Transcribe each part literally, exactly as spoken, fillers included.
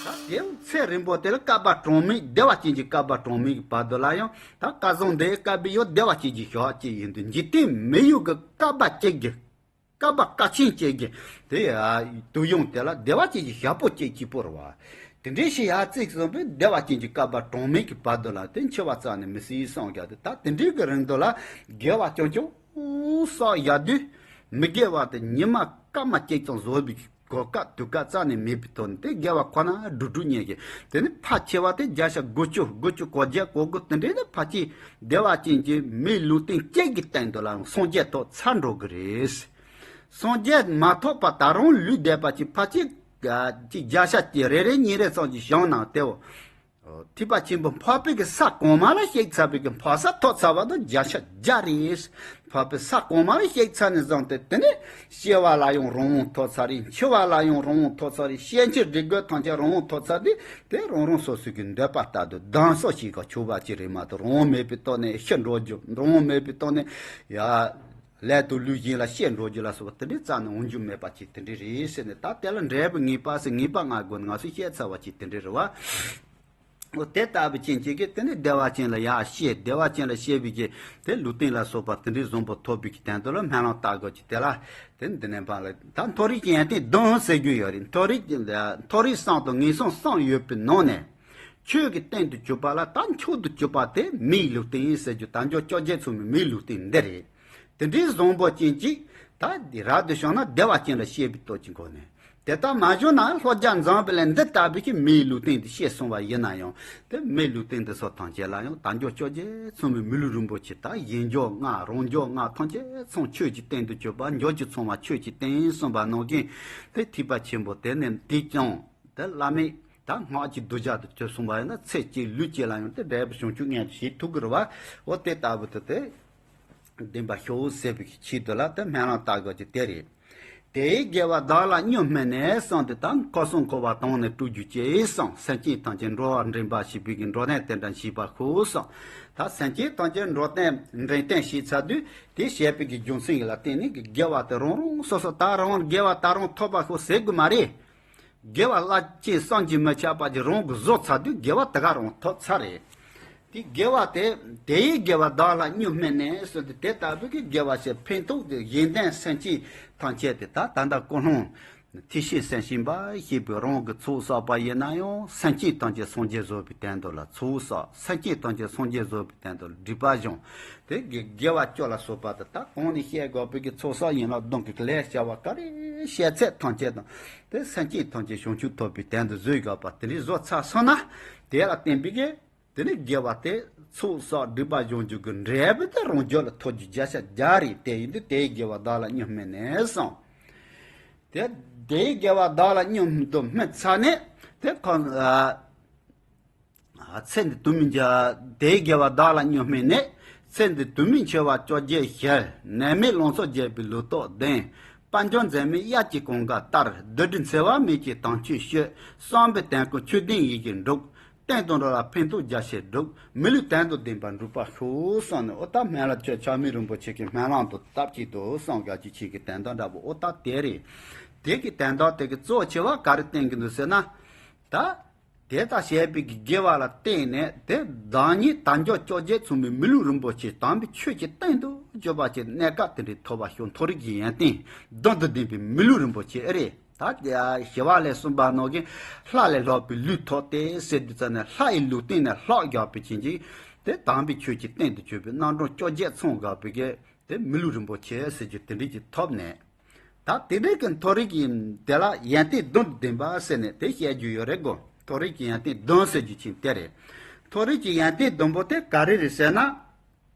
ད་དེ་ཚེ་རིང་པོ་དེ་ལ་བསྐལ་པ་གྲངས་མེད། བདེ་བ་ཅན་གྱི་བསྐལ་པ་གྲངས་མེད་ཀྱི་བར་དུ་ལ་ཡང་ད་སྐལ་བཟང་འདི་བསྐལ་པའི་ཡང་བདེ་བ་ཅན་གྱི་ཞག་ཅིག་ཡིན་དུས། འཇིག་རྟེན་མི་ཡུལ་གྱི་བསྐལ་པ་གཅིག་གི་བསྐལ་པ་སྐར་ཆེན་གཅིག་གི་དེ་ཡ་དུས་ཡུན་དེ་ལ་བདེ་བ་ཅན་གྱི་ཞག་པོ་གཅིག་གཅིག་པོ་རེད་བ། དེ་འདྲའི་ཞིག་ཡར་བརྩིགས་སོང་བས་བདེ་བ་ཅན་གྱི་བསྐལ་པ་གྲངས་མེད་ཀྱི་བར་དུ་ལ་དེ་འཆི་བ་རྩ་ནས་མི་སྲིད་བསམ་བཞག་སྟེ། ད་དེ་འདྲའི་གི་རིང་དུ་ལ་དགེ་བ་རྐྱང་རྐྱང་བསགས་བཞག་དུས། མི་དགེ་བ་དེ་ཉི་མ་སྐར་མ་གཅིག་ཙམ་བཟོ་བའི་གོ་སྐབས་དུས་སྐབས་རྩ་ནས་མེད་པའི་ཐོག་ནས། དེ་དགེ་བ་ཁོ་ན་སྒྲུབ་སྒྲུབ་ཉན་གྱི། དེ་ནས་ཕལ་ཆེ་བ་དེ་བརྒྱ་ཆ་དགུ་བཅུ། དགུ་བཅུ་གོ་བརྒྱད་གོ་དགུ་དེ་འདྲའི་ནི་ཕལ་ཆེར་བདེ་བ་ཅན་གྱི་མིའི་ལུས་རྟེན་གཅིག་གི་སྟེང་དུ་ལའང་སངས་རྒྱས་ཐོབ་ཚར་འགྲོ་གི་རེད། སངས་རྒྱས་མ་ཐོབ་པ་ད་རུང་ལུས་བསྡད་པ་ཅིག་ཕལ་ཆེར་གཅིག་བརྒྱ་ཆ་གཅིག་རེ་རེ་གཉིས་རེ་ཙམ་ཅིག་བྱུང་ན་དེའོ། ཐེག་པ་ཆེན་པོ་འཕགས་པའི་གི་ས་གོང་མ་ལ་གཤེགས་ཚར་བའི་གི་འཕགས་ས་ཐོབ་ཚར་བ་དང་བརྒྱ་ཆ་བརྒྱ་རེད། འཕགས་པའི་ས་གོང་མ་ལ་གཤེགས་ཚར་ནས་བཟུང་སྟེ། དེ་ནས་སྐྱེ་བ་ལ་ཡང་རང་དབང་ཐོབ་ཚར་རེད། འཆི་བ་ལ་ཡང་རང་དབང་ཐོབ་ཚར་རེད། སྐྱེ་འཆི་སྒྲིབ་གདུལ་ཐམས་ཅད་རང་དབང་ཐོབ་ཚར་དུས། དེ་རང་རང་སོ་སོའི་གི་འདོད་པ་ལྟར་དུ་སྡང་ཟུག་ཞིག་ག་ཆོག་པ་ཅིག་རེད་མ་གཏོགས། རང་དབང་མེད་པའི་ཐོག་ནས་ཤི་འགྲོ་རྒྱུ། རང་དབང་མེད་པའི་ཐོག་ནས་ཡ་ལས་དང་ལུས་གཞན་ལ་སྐྱེ་འགྲོ་རྒྱུ་ལ་སོགས་པ་དེ་འདྲའི་རྩ་ནས་འོང་རྒྱུ་མེད་པ་ཅིག་དེ་འདྲའི་རེད་ཟེར་ནས། ད་དེ་ལ་འབྲས་བུ་ངེས་པ་ཟེར། ངེས་པ་ལྔ་དགོས་ནས་ང་ཚོས་བཤད་ཚར་བ་ཅིག་དེ་འདྲའི་རེད་བ། འོ་དེ་ལྟ་བུ་ཅན་ཅིག་གིས་དེ་ནས་བདེ་བ་ཅན་ལ་ཡར་སྐྱེས། བདེ་བ་ཅན་ལ་སྐྱེས་པའི་གི་དེ་ལུས་རྟེན་ལ་སོགས་པ་དེ་འདྲའི་བཟང་པོ་ཐོབ་པའི་གི་དོན་དུ་ལ་སྨོན་ལམ་བཏབ་དགོས་ཀྱི། དེ་ལ་དེ་འདི་ནས་ཕར་ལ་ད་མཐོ་རིས་ཀྱི་ཡོན་ཏན་བདུན་ཟེར་རྒྱུ་ཡོད་རེད། མཐོ་རིས་ཀྱི་མཐོ་རིས་གསུམ་དང་ངན་སོང་གསུམ་ཡོད་པའི་ནང་ནས། ཆོས་ཀྱི་སྟེང་དུ་གྱུར་པ་ལ་ད་མཆོག་ཏུ་གྱུར་པ་དེ་མིའི་ལུས་རྟེན་ཟེར་རྒྱུ། དལ་འབྱོར་བཅོ་བརྒྱད་མཚུངས་པའི་མིའི་ལུས་རྟེན་འདི་རེད། དེ་འདྲའི་བཟང་པོ་ཅན་ཅིག་ད་འདི་རབ་ཏུ་བྱུང་ན་བདེ་བ་ཅན་ལ་སྐྱེས་པའི་སྟོབས་ཀྱི་སྒོ་ནས། དེ་ལྟར་མ་བྱུང་ན་ལྷོ་རྒྱ་འཛོམས་པ་ལས་འདི་ལྟ་བུའི་གི་མིའི་ལུས་རྟེན་དེ་སྐྱེས་སོང་བ་ཡིན་ན་ཡང་། དེ་མིའི་ལུས་རྟེན་འདི་ཚོ་ཐམས་ཅད་ལ་ཡང་དལ་འབྱོར་བཅོ་བརྒྱད་མཚུངས་པའི་མི་ལུས་རིན་པོ་ཆེ། ད་གཞན་འབྱོར་ལྔ་རང་འབྱོར་ལྔ་ཐམས་ཅད་མཚུངས་ཆོས་ཀྱི་སྟེང་དུ་གྱུར་པ། འབྱོར་བཅུ་མཚུངས་པ་ཆོས་ཀྱི་སྟེང་གསུངས་པ་ནང་བཞིན། དེ་ཐེག་པ་ཆེན་པོ་དེ་ནི་དེ་ཀྱང་དེ་བླ་མེད་ད་སྔགས་ཀྱི་གདུལ་བྱ་དུ་གྱུར་སོང་བ་ཡིན་ན། ཚེ་གཅིག་ལུས་གཅིག་ལ་ཡང་དེ་འབྲས་བུ་བྱང་ཆུབ་མངོན་དུ་བྱེད་ཐུབ་ཀྱི་རེད་བ། འོ་དེ་ལྟ་བུ་དུ་དེ་བདེན་པ་ཤོག་ཟེར་བའི་ཆེད་དུ་ལ་དེ་སྨོན་ལམ་བཏབ་དགོས་ཀྱི་དེ་རེད། དེ་ཡི་དགེ་བ་བདག་ལ་མྱུར་སྨིན་ནས་གསུངས་ཏེ། ད་འཁོར་གསུམ་འཁོར་བ་དོང་ནས་སྤྲུག་རྒྱུ་གཅེས་གསུངས། སེམས་ཅན་ཐམས་ཅད་འགྲོ་བ་འདྲེན་པར་བྱེད་པའི་གི་འགྲོ་དོན་དེ་འདྲ་བྱེད་པར་ཤོག་གསུངས། ད་སེམས་ཅན་ཐམས་ཅད་འགྲོ་དོན་འདྲེན་དོན་བྱེད་ཚར་དུས། དེ་བྱས་པའི་གི་རྒྱུ་མཚན་ལ་བརྟེན་ནས་གི་དགེ་བ་དེ་རང་རང་སོ་སོ་ད་རང་དགེ་བ་ད་རང་ཐོབ་པ་ཤོག་ཟེར་དགོས་མ་རེད། དགེ་བ་རླབས་ཆེན་བསམ་གྱིས་མི་ཁྱབ་པ་ཅིག་རང་གིས་བཟོ་ཚར་དུས། དགེ་བ་དེ་ག་རང་ཐོབ་ཚར་རེད། དེ་དགེ་བ་དེ། དེ་ཡི་དགེ་བ་བདག་ལ་མྱུར་སྨིན་ནས་གསུངས་ཏེ། དེ་ལྟ་བུའི་གི་དགེ་བ་བྱས་ཕན་ཐོགས་དེ་གཞན་དོན་སེམས་ཅན་ཐམས་ཅད་དེ། ད་ད་ལྟ་ཀུན་སློང་ཐེག་ཆེན་སེམས་བསྐྱེད་པ་ཞེས་པའི་རང་གི་ཚོགས་བསགས་པ་ཡིན་ན་ཡང་། སེམས་ཅན་ཐམས་ཅད་སངས་རྒྱས་བཟོ་བའི་དོན་དུ་ལ་ཚོགས་བསགས། སེམས་ཅན་ཐམས་ཅད་སངས་རྒྱས་བཟོ་བའི་དོན་དུ་སྒྲིབ་པ་སྦྱོང་། དེ་དགེ་དགེ་བ་བཅུ་ལ་སོགས་པ་དེ་ད་གོང་ནས་བཤད་དགོས་པའི་གི་ཚོགས་བསགས་ཡན་ལག་བདུན་གྱི་ལས་བྱ་བ་ག་རེ་བྱས་ཚད་ཐམས་ཅད་དང་། དེ་སེམས་ཅན་ཐམས་ཅད་བྱང་ཆུབ་ཐོབ་པའི་དོན་དུ་བཟོས་དགོས་པ་དེ་འདྲའི་བཟོ་ཚར་སོང་ན། དེ་ལ་བརྟེན་པའི་གི་དེ་ནི་དགེ་བ་དེ་ཚོགས་བསགས་སྒྲིབ་པ་སྦྱོང་རྒྱུ་གི་འབྲས་བུ་དེ་རང་རྒྱུད་ལ་ཐོབ་རྒྱུ་བརྒྱ་ཆ་བརྒྱ་རེད། དེ་ཡིན་དུས་དེའི་དགེ་བ་བདག་ལ་མྱུར་སྨིན་ནས་གསུངས། དེ་དེའི་དགེ་བ་བདག་ལ་མྱུར་དུ་སྨིན་ཚར་ནས། དེ་ཁོ་ཨ་ཚེ་འདི་དུས་མིན་གྱི་དེའི་དགེ་བ་བདག་ལ་མྱུར་སྨིན་ནས། ཚེ་འདི་དུས་མིན་འཆི་བ་བཅོ་བརྒྱད་ཞི། ནད་མེད་ལང་ཚོ་རྒྱས་པའི་ལུས་སྟོབས་ལྡན། དཔལ་འབྱོར་འཛད་མེད་དབྱར་གྱི་གངྒཱ་ལྟར། བདུད་སྡེ་འཚེ་བ་མེད་ཅིང་དམ་ཆོས་སྤྱོད། བསམ་པའི་དོན་ཀུན་ཆོས་ལྡན་ཡིད་ཀྱིས་འགྲུབ། བསྟན་དང་འགྲོ་ལ་ཕན་ཐོགས་རྒྱ་ཆེར་སྒྲུབ། མི་ལུས་དོན་དུ་ལྡན་པར་འགྲུབ་པར་ཤོག་གསུངས་ནས། འོ་ད་སྨན་བླ་ཆོས་ཆགས་མེད་རིན་པོ་ཆེ་གི་སྨན་བླ་དུ་སྟབས་ཅིག་ཏུ་གསུངས་དགའ་ཅིག་ཆེ་གི་དོན་དག་འདྲ་པོ། འོ་ད་དེ་རེད། དེ་གི་དོན་དག་དེ་གི་གཙོ་ཆེ་བ་ག་རེ་བསྟན་གི་འདུག་ཟེར་ན། ད་དེ་ལྟར་བྱས་པའི་གི་དགེ་བ་ལ་བརྟེན་ནས། དེ་བདག་ཉིད་དལ་འབྱོར་བཅོ་བརྒྱད་མཚུངས་པའི་མི་ལུས་རིན་པོ་ཆེ་དམ་པའི་ཆོས་ཀྱི་སྟེང་དུ་གྱུར་པ་ཅིག་གནས་སྐབས་དེ་འདྲའི་ཐོབ་པར་ཤོག་མཐོ་རིས་ཀྱི་ཡོན་ཏན་བདུན་དུ་ལྡན་པའི་མི་ལུས་རིན་པོ་ཆེ་ཨེ་རེད། ད་ཞི་བ་ལྷས་གསུངས་པ་ནང་བཞིན། ལྷ་ལས་ལྷག་པའི་ལུས་ཐོབ་སྟེ་ཟེར་དུས་ཙམ་ནས། ལྷ་ཡི་ལུས་རྟེན་ནས་ལྷག་བཞག་པའི་ཕྱིན་ཅི། དེ་དམ་པའི་ཆོས་ཀྱི་སྟེང་དུ་གྱུར་པའི་རྣམ་གྲངས་བཅོ་བརྒྱད་མཚུངས་དགོས་པའི་གི་དེ་མི་ལུས་རིན་པོ་ཆེ་ཟེར་རྒྱུ་དེ་འདྲ་ཅིག་ཐོབ་ནས། ད་དེ་འདྲའི་གི་མཐོ་རིས་ཀྱི་དེ་ལ་ཡོན་ཏན་བདུན་དུ་ལྡན་པ་ཟེར་ནས་དེ་བཤད་རྒྱུ་ཡོད་རེད་གོ། མཐོ་རིས་ཀྱི་ཡོན་ཏན་བདུན་ཟེར་རྒྱུ་ཅིག་དེ་རེད། མཐོ་རིས་ཀྱི་ཡོན་ཏན་བདུན་པོ་དེ་ག་རེ་རེད་ཟེར་ན།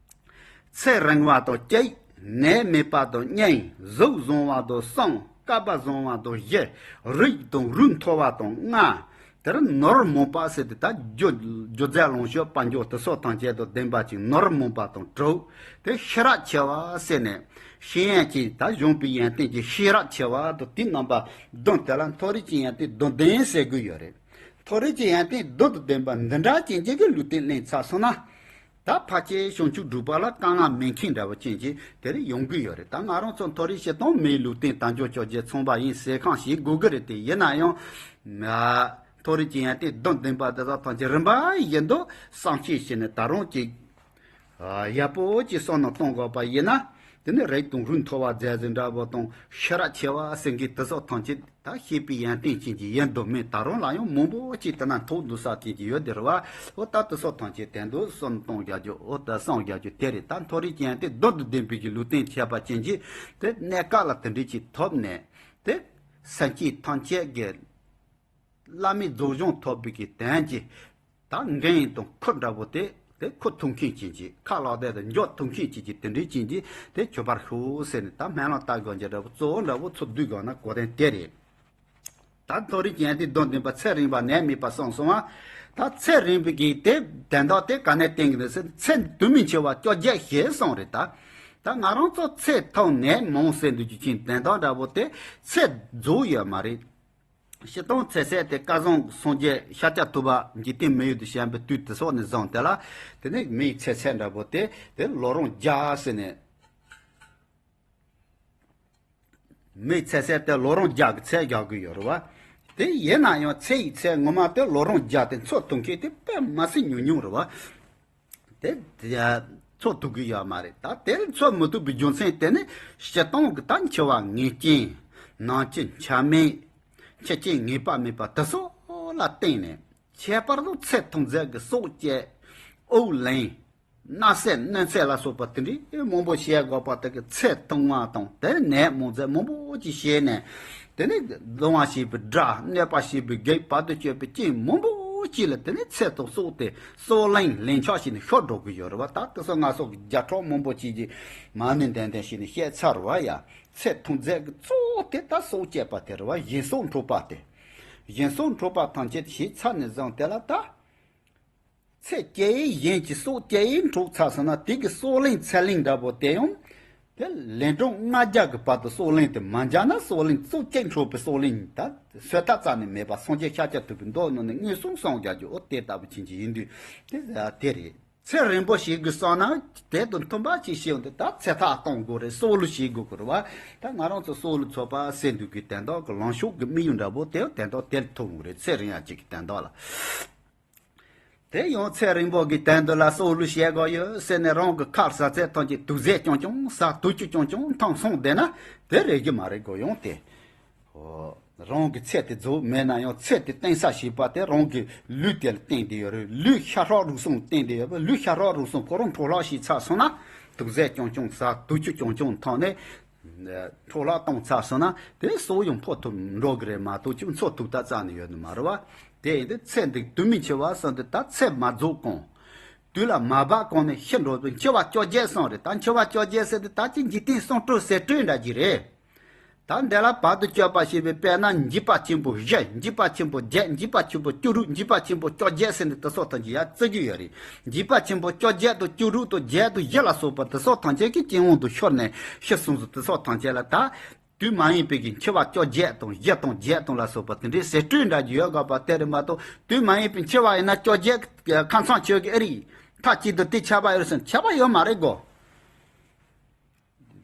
ཚེ་རིང་བ་དང་གཅིག། ནད་མེད་པ་དང་གཉིས། གཟུགས་བཟང་བ་དང་གསུམ། སྐལ་པ་བཟང་བ་དང་བཞི། རིགས་དང་རུས་མཐོ་བ་དང་ལྔ། དེར་ནོར་མང་པ་ཟེར་ཏེ། ད་རྒྱུ་རྒྱུ་རྫས་ལོངས་སྤྱོད་དཔལ་འབྱོར་དེ་སོགས་ཐམས་ཅད་དང་ལྡན་པ་ཅིག་ནོར་མང་པ་དང་དྲུག། དེ་ཤེས་རབ་ཆེ་བ་ཟེར་ནས། ཤེས་ཡོན་གྱི་ད་གཞོན་པའི་ཡོན་ཏན་གྱི་ཤེས་རབ་ཆེ་བ་དང་དེ་རྣམ་པ་བདུན། དེ་ལ་མཐོ་རིས་ཀྱི་ཡོན་ཏན་བདུན་ལྡན་ཟེར་གི་ཡོད་རེད། མཐོ་རིས་ཀྱི་ཡོན་ཏན་བདུན་དང་ལྡན་པ་འདི་འདྲ་ཅན་ཅིག་གི་ལུས་རྟེན་ལེན་ཚར་སོང་ན། ད་ཕལ་ཆེར་བྱང་ཆུབ་སྒྲུབ་པ་ལ་དཀའ་ངལ་མེད་མཁན་འདྲ་བོ་ཅན་ཅིག་དེ་རིང་ཡོང་གི་ཡོད་རེད། ད་ང་རང་ཚོ་མཐོ་རིས་སྤྱིར་བཏང་མིའི་ལུས་རྟེན་དལ་འབྱོར་བཅོ་བརྒྱད་མཚུངས་པ་ཡིན་ཟེར་ཁང་ཞིག་དགོས་ཀྱི་རེད་དེ། ཡིན་ན་ཡང་། ཨ། མཐོ་རིས་ཀྱི་ཡོན་ཏན་བདུན་ལྡན་པ་དེ་ཚོ་ཐམས་ཅད་རིམ་པ་བཞིན་དུ་བསམ་ཤེས་བྱས་ནས་ད་རུང་ཅིག་ཡག་པོ་ཅིག་བསམ་བློ་གཏོང་དགོས་པ་ཡིན་ན། དེ་ནི་རིགས་དང་རིགས་མཐོ་བ་མཛད་ཟིན་འདྲ་པོ་དང་ཤེས་རབ་ཆེ་བ་ཟེར་མཁན་དེ་ཚོ་ཐམས་ཅད་ད་ཤེས་པའི་ཡོན་ཏན་ཅན་གྱི་ཡིན་དུ་མིན། ད་རུང་ལ་ཡང་མང་པོ་ཅིག་དེ་ན་མཐོ་འདུག་ས་ཅན་གྱི་ཡོད་དེ་རེད་བ། འོ་ད་དེ་ཚོ་ཐམས་ཅད་དེ་འདུག་བསམ་གཏོང་རྒྱག་རྒྱུ། འོ་ད་བསམ་རྒྱག་རྒྱུ་དེ་རེད། ད་མཐོ་རིས་ཀྱི་ཡོན་ཏན་བདུན་དང་ལྡན་པའི་གི་ལུས་རྟེན་ཁྱད་པར་ཅན་གྱི་དེ་གནས་སྐབས་ལ་དེ་འདྲའི་ཅིག་ཐོབ་ནས། དེ་སེམས་ཅན་ཐམས་ཅད་ཀྱི་བླ་མེད་རྫོགས་བྱང་ཐོབ་པའི་གི་དོན་གྱི་ད་འགན་དང་ཁུར་འདྲ་པོ་དེ་དེ་འཁུར་ཐུབ་མཁན་ཅན་གྱི་ཁ་ལག་དེ་དང་འཇོག་ཐུབ་མཁན་ཅན་གྱི་དེ་འདྲའི་ཅན་གྱི་དེ་གྱུར་པར་ཤོག་ཟེར་ནས། ད་སྨོན་ལམ་བཏབ་དགོས་ཀྱི་འདྲ་པོ། གཙོ་བོ་འདྲ་པོ་ཚུར་བསྡུ་དགོས་ན་གོ་དོན་དེ་རེད། ད་མཐོ་རིས་ཀྱི་ཡོན་ཏན་བདུན་ལྡན་པ་ཚེ་རིང་བ་ནད་མེད་པ་གསུངས་སོང་བ། ད་ཚེ་རིང་བའི་གི་དེ་དོན་དག་དེ་ག་ནས་བསྟན་གྱི་འདུག་ཟེར། ཚེ་དུས་མིན་འཆི་བ་བཅོ་བརྒྱད་ཞེས་གསུངས་རེད། ད་ད་ང་རང་ཚོ་ཚེ་ཐུང་ནད་མང་ཟེར་འདུག་རྒྱུ་ཅན་དོན་དག་འདྲ་པོ་དེ་ཚེ་རྫོགས་ཡོད་མ་རེད། སྤྱིར་བཏང་ཚེ་ཟད་དེ་སྐལ་བཟང་སངས་རྒྱས་ཤཱཀྱ་ཐུབ་པ་འཇིག་རྟེན་མི་ཡུལ་དུ་བྱོན་པའི་དུས་དེ་སོགས་ནས་བཟུང་སྟེ་ལ། དེ་ནས་མིའི་ཚེ་ཚད་འདྲ་པོ་དེ་དེ་ལོ་རིམ་བརྒྱ་ཟེར་ནས། མིའི་ཚེ་ཚད་དེ་ལོ་རིམ་བརྒྱ་གི་ཚད་རྒྱག་གི་ཡོད་རེད་བ། དེ་ཡིན་ན་ཡང་ཚེ་ཡི་ཚད་ངོ་མ་དེ་ལོ་རིམ་བརྒྱ་དེ་འཚོ་ཐུབ་མཁན་དེ་དཔེ་མ་སྲིད་ཉུང་ཉུང་རེད་བ། དེ་འཚོ་ཐུབ་ཀྱི་ཡོད་མ་རེད། ད་དེ་འཚོ་མི་ཐུབ་པའི་རྒྱུ་མཚན་དེ་ནི་སྤྱིར་བཏང་གི་ད་འཆི་བ་ངེས་ཅན། ནམ་འཆི་འཆི་མེད། འཆི་རྐྱེན་ངེས་པ་མེད་པ་དེ་སོགས་ལ་བརྟེན་ནས། ཁྱད་པར་དུ་ཚེ་ཐུང་ཚད་ཀྱི་སྲོག་བཅད། དབུགས་ལེན། མནར་སེལ་གནོད་འཚེ་ལ་སོགས་པ་དེ་འདྲའི་མང་པོ་བྱེད་དགོས་པ་དེ་གི་ཚེ་ཐུང་བ་དང་དེ་ནད་མང་ཚད་མང་པོ་ཅིག་བྱས་ནས། དེ་ནི་སྡང་བ་བྱས་པའི་དགྲ། གནོད་པ་བྱས་པའི་བགེགས། བར་དུ་གཅོད་པའི་རྐྱེན་མང་པོ་ཅིག་ལ་དེ་ནི་ཚེ་དང་སྲོག་དེ་སྲོག་ལེན་ལན་ཆགས་བྱས་ནས་ཤོར་འགྲོ་གི་ཡོད་རེད་བ། ད་དེ་ཚོ་ང་ཚོ་གི་བརྒྱ་ཕྲག་མང་པོ་ཅིག་གིས་མ་ཎི་འདོན་འདོན་བྱས་ནས་བཤད་ཚར་བ་ཡ། ཚེ་ཐུང་ཚད་ཀྱི་གཙོ་བོ་དེ་ད་སྲོག་བཅད་པ་དེ་རེད་བ། གཞན་སྲོག་འཕྲོག་པ་དེ། གཞན་སྲོག་འཕྲོག་པ་ཐམས་ཅད་བྱས་ཚར་ནས་བཟུང་སྟེ་ལ་ད། ཚེ་སྐྱེལ་ཡས་གཞན་གྱི་སྲོག་སྐྱེལ་ཡས་འཕྲོག་ཚར་སོང་ན། དེ་གི་སྲོག་ལེན་ཚེ་ལེན་འདྲ་པོ་དེ་ཡང་དེ་ལན་གྲངས་ལྔ་བརྒྱ་གི་བར་དུ་སྲོག་ལེན་དེ་མ་འཇག་ན། སྲོག་ལེན་གཙོ་གཅིག་འཕྲོག་པའི་སྲོག་ལེན་ད་བཟོད་ཐབས་རྩ་ནས་མེད་པ། སངས་རྒྱས་ཤཱཀྱ་ཐུབ་པའི་མདོ་ནང་ནས་མངོན་སུམ་སངས་རྒྱས་ཀྱི། འོ་དེ་ལྟ་བུ་ཅན་གྱི་ཡིན་དུས་དེ་དེ་རེད། ཚེ་རིང་པོ་ཞིག་དགོས་བསམ་ན་དེ་དང་མཐུན་པ་ཅིག་བྱེད་ཡོང་དུས་ད་ཚེ་ཐར་གཏོང་དགོས་རེད། གསོ་བླུ་བྱེད་དགོས་ཀྱི་རེད་བ། ད་ང་རང་ཚོ་གསོ་བླུ་ཚོགས་པ་ཟེར་འདུག་གི་དོན་དག་གི་ལངས་ཕྱོགས་ཀྱི་དམིགས་ཡུལ་འདྲ་པོ་དེ་དོན་དག་དེར་ཐུག་ཡོང་རེད། ཚེ་རིང་ཡ་གཅིག་གི་དོན་དག་ལ། དེ་ཡང་ཚེ་རིང་པོ་གི་དོན་དུ་ལ་གསོ་བླུ་བྱེད་དགོས་ཡོད་ཟེར་ནས་རང་གི་ཁ་ཟས་ཚད་ཐམས་ཅད་དུག་རྫས་རྐྱང་རྐྱང་ཟ། དུག་ཆུ་རྐྱང་རྐྱང་འཐུང་སོང་བསྡད་ན་དེ་རེད་གི་མ་རེད་གོ། ཡང་དེ། ཨོ། རང་གི་ཚེ་དེ་རྫོགས་མེད་ན་ཡང་ཚེ་དེ་བརྟན་ས་ཞིག་པ་དེ་རང་གི་ལུས་དེ་ལ་བརྟེན་ཏེ་ཡོད་རེད། ལུས་ཤ་ཁྲག་རུས་གསུམ་ལ་བརྟེན་ཏེ་ཡོད་པ། ལུས་ཤ་ཁྲག་རུས་གསུམ་ཁོ་རང་འཕྲོ་བརླག་བྱས་ཚར་སོང་ན། དུག་རྫས་རྐྱང་རྐྱང་ཟ། དུག་ཆུ་རྐྱང་རྐྱང་འཐུང་ནས་འཕྲོ་བརླག་བཏང་ཚར་སོང་ན། དེ་གསོ་ཡང་ཕོད་ཐུབ་འགྲོ་གི་རེད་མ་གཏོགས་ཅིག་འཚོ་ཐུབ་ཐབས་རྩ་ནས་ཡོད་ནི་མ་རེད་བ། དེ་ཡིན་དུས་ཚེ་འདི་དུས་མིན་འཆི་བ་གསུངས་དུས་ད་ཚེ་མ་རྫོགས་གོང་། དུས་ལ་མ་བབ་གོང་ནས་ཤི་འགྲོ་བའི་འཆི་བ་བཅོ་བརྒྱད་གསུངས་རེད། ད་འཆི་བ་བཅོ་བརྒྱད་ཟེར་དུས་ད་ཅི་འཇིག་རྟེན་གསུང་སྤྲུལ་ཟེར་སྤྲུལ་འདྲ་ཅིག་རེད། ད་འདི་ལ་བར་དུ་གཅོད་པ་ཞེས་པའི་དཔེར་ན་འཇིགས་པ་ཆེན་པོ་བཞི། འཇིགས་པ་ཆེན་པོ་བརྒྱད། འཇིགས་པ་ཆེན་པོ་བཅུ་དྲུག། འཇིགས་པ་ཆེན་པོ་བཅོ་བརྒྱད་ཟེར་ནས་དེ་སོགས་ཐམས་ཅད་ཡར་བརྩི་གི་ཡོད་རེད། འཇིགས་པ་ཆེན་པོ་བཅོ་བརྒྱད་དང་བཅུ་དྲུག་དང་བརྒྱད་དང་བཞི་ལ་སོགས་པ་དེ་སོགས་ཐམས་ཅད་ཀྱི་སྤྱི་དབང་དུ་ཤོར་ནས་ཤི་སོང་ཟིག། དེ་སོགས་ཐམས་ཅད་ལ་ད་དུས་མ་ཡིན་པའི་གི་འཆི་བ་བཅོ་བརྒྱད་དང་བཞི་དང་བརྒྱད་དང་ལ་སོགས་པ་དེ་འདྲའི་ཟེར་སྤྲོས་འདྲ་ཅིག་ཡོད་དགོས་པ་དེ་རེད་མ་གཏོགས། དུས་མ་ཡིན་པའི་འཆི་བ་ཡིན་ན་བཅོ་བརྒྱད་ཁ་མཚམས་ཆོད་ཀྱི་ཨེ་རེད། མཐའ་གཅིག་ཏུ་དེ་ཁྱབ་པ་ཡོད་ཟེར་ན་ཁྱབ་པ་ཡོད་མ་རེད་གོ།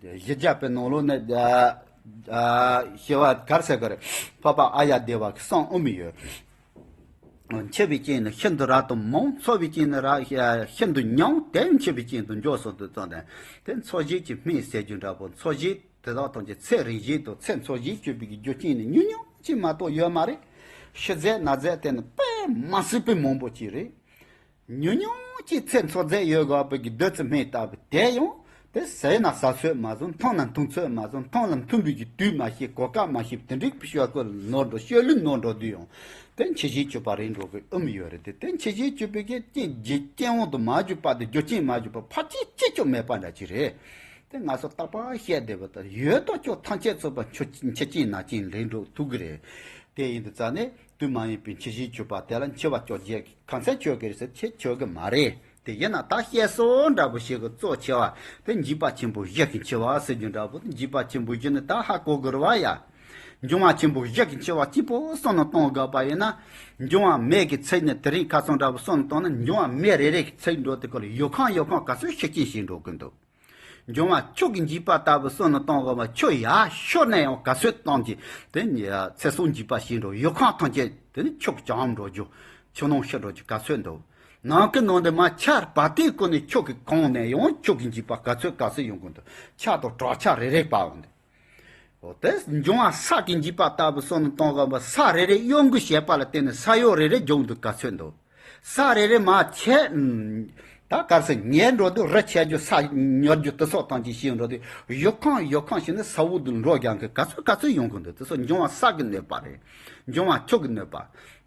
གཞི་རྒྱ་པའི་ནང་ལོགས་ནས་ཨ་ཨ་ཞི་བ་གར་ཟེར་གི་རེད། འཕགས་པ་ཨཱརྱ་དེ་བ་གི་གསུང་ཨོ་མི་ཡོད། འཆི་བའི་རྐྱེན་ནི་ཤིན་ཏུ་རབ་ཏུ་མང་། འཚོ་བའི་རྐྱེན་ནི་རབ་ཤིན་ཏུ་ཉུང་། དེ་ཡང་འཆི་བའི་རྐྱེན་དུ་འགྱུར་གསུངས་དུས་ཙམ་དང་། དེ་འཚོ་བྱེད་ཀྱི་སྨན་ཟེར་རྒྱུ་འདྲ་པོ། འཚོ་བྱེད་དེ་དག་ཐམས་ཅད་ཚེ་རིང་བཞིན་དུ་ཚེ་འཚོ་བཞིན་གྱུར་པའི་རྒྱུ་རྐྱེན་ནི་ཉུང་ཉུང་ཅིག་མ་གཏོགས་ཡོད་མ་རེད། ཤི་ཟས་ན་ཟས་དེ་ནི་དཔེ་མ་སྲིད་པའི་མང་པོ་ཅིག་རེད། ཉུང་ཉུང་ཅིག་ཚེ་འཚོ་ཟས་ཡོད་དགོས་པའི་གི་བདུད་རྩི་སྨན་ལྟ་བུ་དེ་ཡང་དེ་ཟས་ན་ཟ་ཚོད་མ་སོང་། འཐུང་ན་འཐུང་ཚོད་མ་སོང་། འཐུང་ལ་འཐུང་བའི་གི་དུས་མ་ཤེས། གོ་སྐབས་མ་ཤེས། དེ་འདྲའི་ཤོག་གུ་ནོར་འགྲོ། ཤོག་ལུས་ནོར་འགྲོ་དུས་ཡང་དེ་འཆི་བཞིའི་སྤྱོད་པ་རིང་འགྲོ་གི་ཨུམ་ཡོད་རེད། དེ་དེ་འཆི་བཞིའི་སྤྱོད་པའི་གི་རྐྱེན་རྐྱེན་དབང་དུ་མ་གྱུར་པ་དེ། རྒྱུ་རྐྱེན་མ་གྱུར་པ་ཕལ་ཆེར་ཅི་ཅོ་མེད་པ་འདྲ་ཅིག་རེད། དེ་ང་ཚོ་རྟག་པར་བཤད་བསྡད་པ་ལྟར་ཡོད་དོ་ཅོག་ཐམས་ཅད་ཚོགས་པ་འཆི་རྐྱེན་ན་རྐྱེན་རིང་འགྲོ་ཐུབ་གི་རེད། དེ་ཡིན་དུས་ཙ་ནས་དུས་མ་ཡིན་པའི་འཆི་བཞིའི་སྤྱོད་པ་དེ་ལ་འཆི་བ་བཅོ་བརྒྱད་ཁ་མཚན་ཆོད་གི་རེད་ཟེར། ཆེ་ཆོད་གི་མ་རེད། དེ་ཡིན་ན་ད་བཤད་སྲོལ་འདྲ་པོ་ཞིག་གི་གཙོ་ཆེ་བ་དེ་འཇིགས་པ་ཆེན་པོ་བཞི་གི་འཆི་བ་ཟེར་རྒྱུ་འདྲ་པོ། འཇིགས་པ་ཆེན་པོ་བཞི་ནི་ད་ཧ་གོ་དགོས་རེད་བ་ཡ། འབྱུང་བ་ཆེན་པོ་བཞི་གི་འཆི་བ་གཅིག་པོ་བསམ་བློ་གཏོང་དགོས་པ་ཡིན་ན། འབྱུང་བ་མེ་གི་ཚིག་ནི་དེ་རིང་ཁ་སང་འདྲ་པོ་བསམ་བློ་གཏོང་ན། འབྱུང་བ་མེ་རེ་རེ་གི་ཚིག་འགྲོ་དེ་ཁོ་ལ་ཡོད་ཁང་ཡོད་ཁང་ག་ཚོད་ཤི་རྐྱེན་ཞིག་འགྲོ་གི་འདུག། འབྱུང་བ་ཆུ་གི་འཇིགས་པ་ལྟ་བུ་སོ་ནི་གཏོང་གི་མ། ཆུ་ཡར་ཤོར་ནས་ཡང་ག་ཚོད་བཏང་གི་དེ་ཚེ་སྲོག་འཇིགས་པ་ཞིག་འགྲོ། ཡུལ་ཁམས་ཐམས་ཅད་དེ་ནི་ཆུ་གི་བྱང་འགྲོ་རྒྱུ། ཆུ་ནང་ཤི་འགྲོ་རྒྱུ་ག་ཚོད་འདུག་ནང་གི་ནང་དེ་མ་ཆར་བ་དེ་ཀུན་ནས་ཆུ་གི་གང་ནས་ཡང་ཆུ་གི་འཇིགས་པ་ག་ཚོད་ག་ཚོད་ཡོང་གི་འདུག་ཆར་དང་དྲག་ཆར་རེ་རེ་བབས་འདུག་འོ་དེ་འབྱུང་བ་ས་གི་འཇིགས་པ་ལྟ་བུ་སོ་ནི་གཏོང་གི་མ། ས་རེ་རེ་གཡོ་འགུལ་བྱེད་པ་ལ་བརྟེན་ནས་ས་གཡོ་རེ་རེ་འབྱུང་འདུག་ག་ཚོད་འདུག་ས་རེ་རེ་མ་ཆད། ད་གར་སོང་ཉལ་འགྲོ་དུས་རི་ཆད་རྒྱུ་ས་ཉར་རྒྱུ་དེ་སོགས་ཐམས་ཅད་ཤི་འགྲོ་དུས་ཡུལ་ཁམས་ཡུལ་ཁམས་ཤིག་ནི་ས་འོག་ཏུ་འགྲོ་རྒྱག་གི་ག་ཚོད་ག་ཚོད་ཡོང་གི་འདུག་དེ་སོགས་འབྱུང་བ་ས་གི་གནོད་པ་རེད། འབྱུང་བ་ཆུ་གི་གནོད་པ།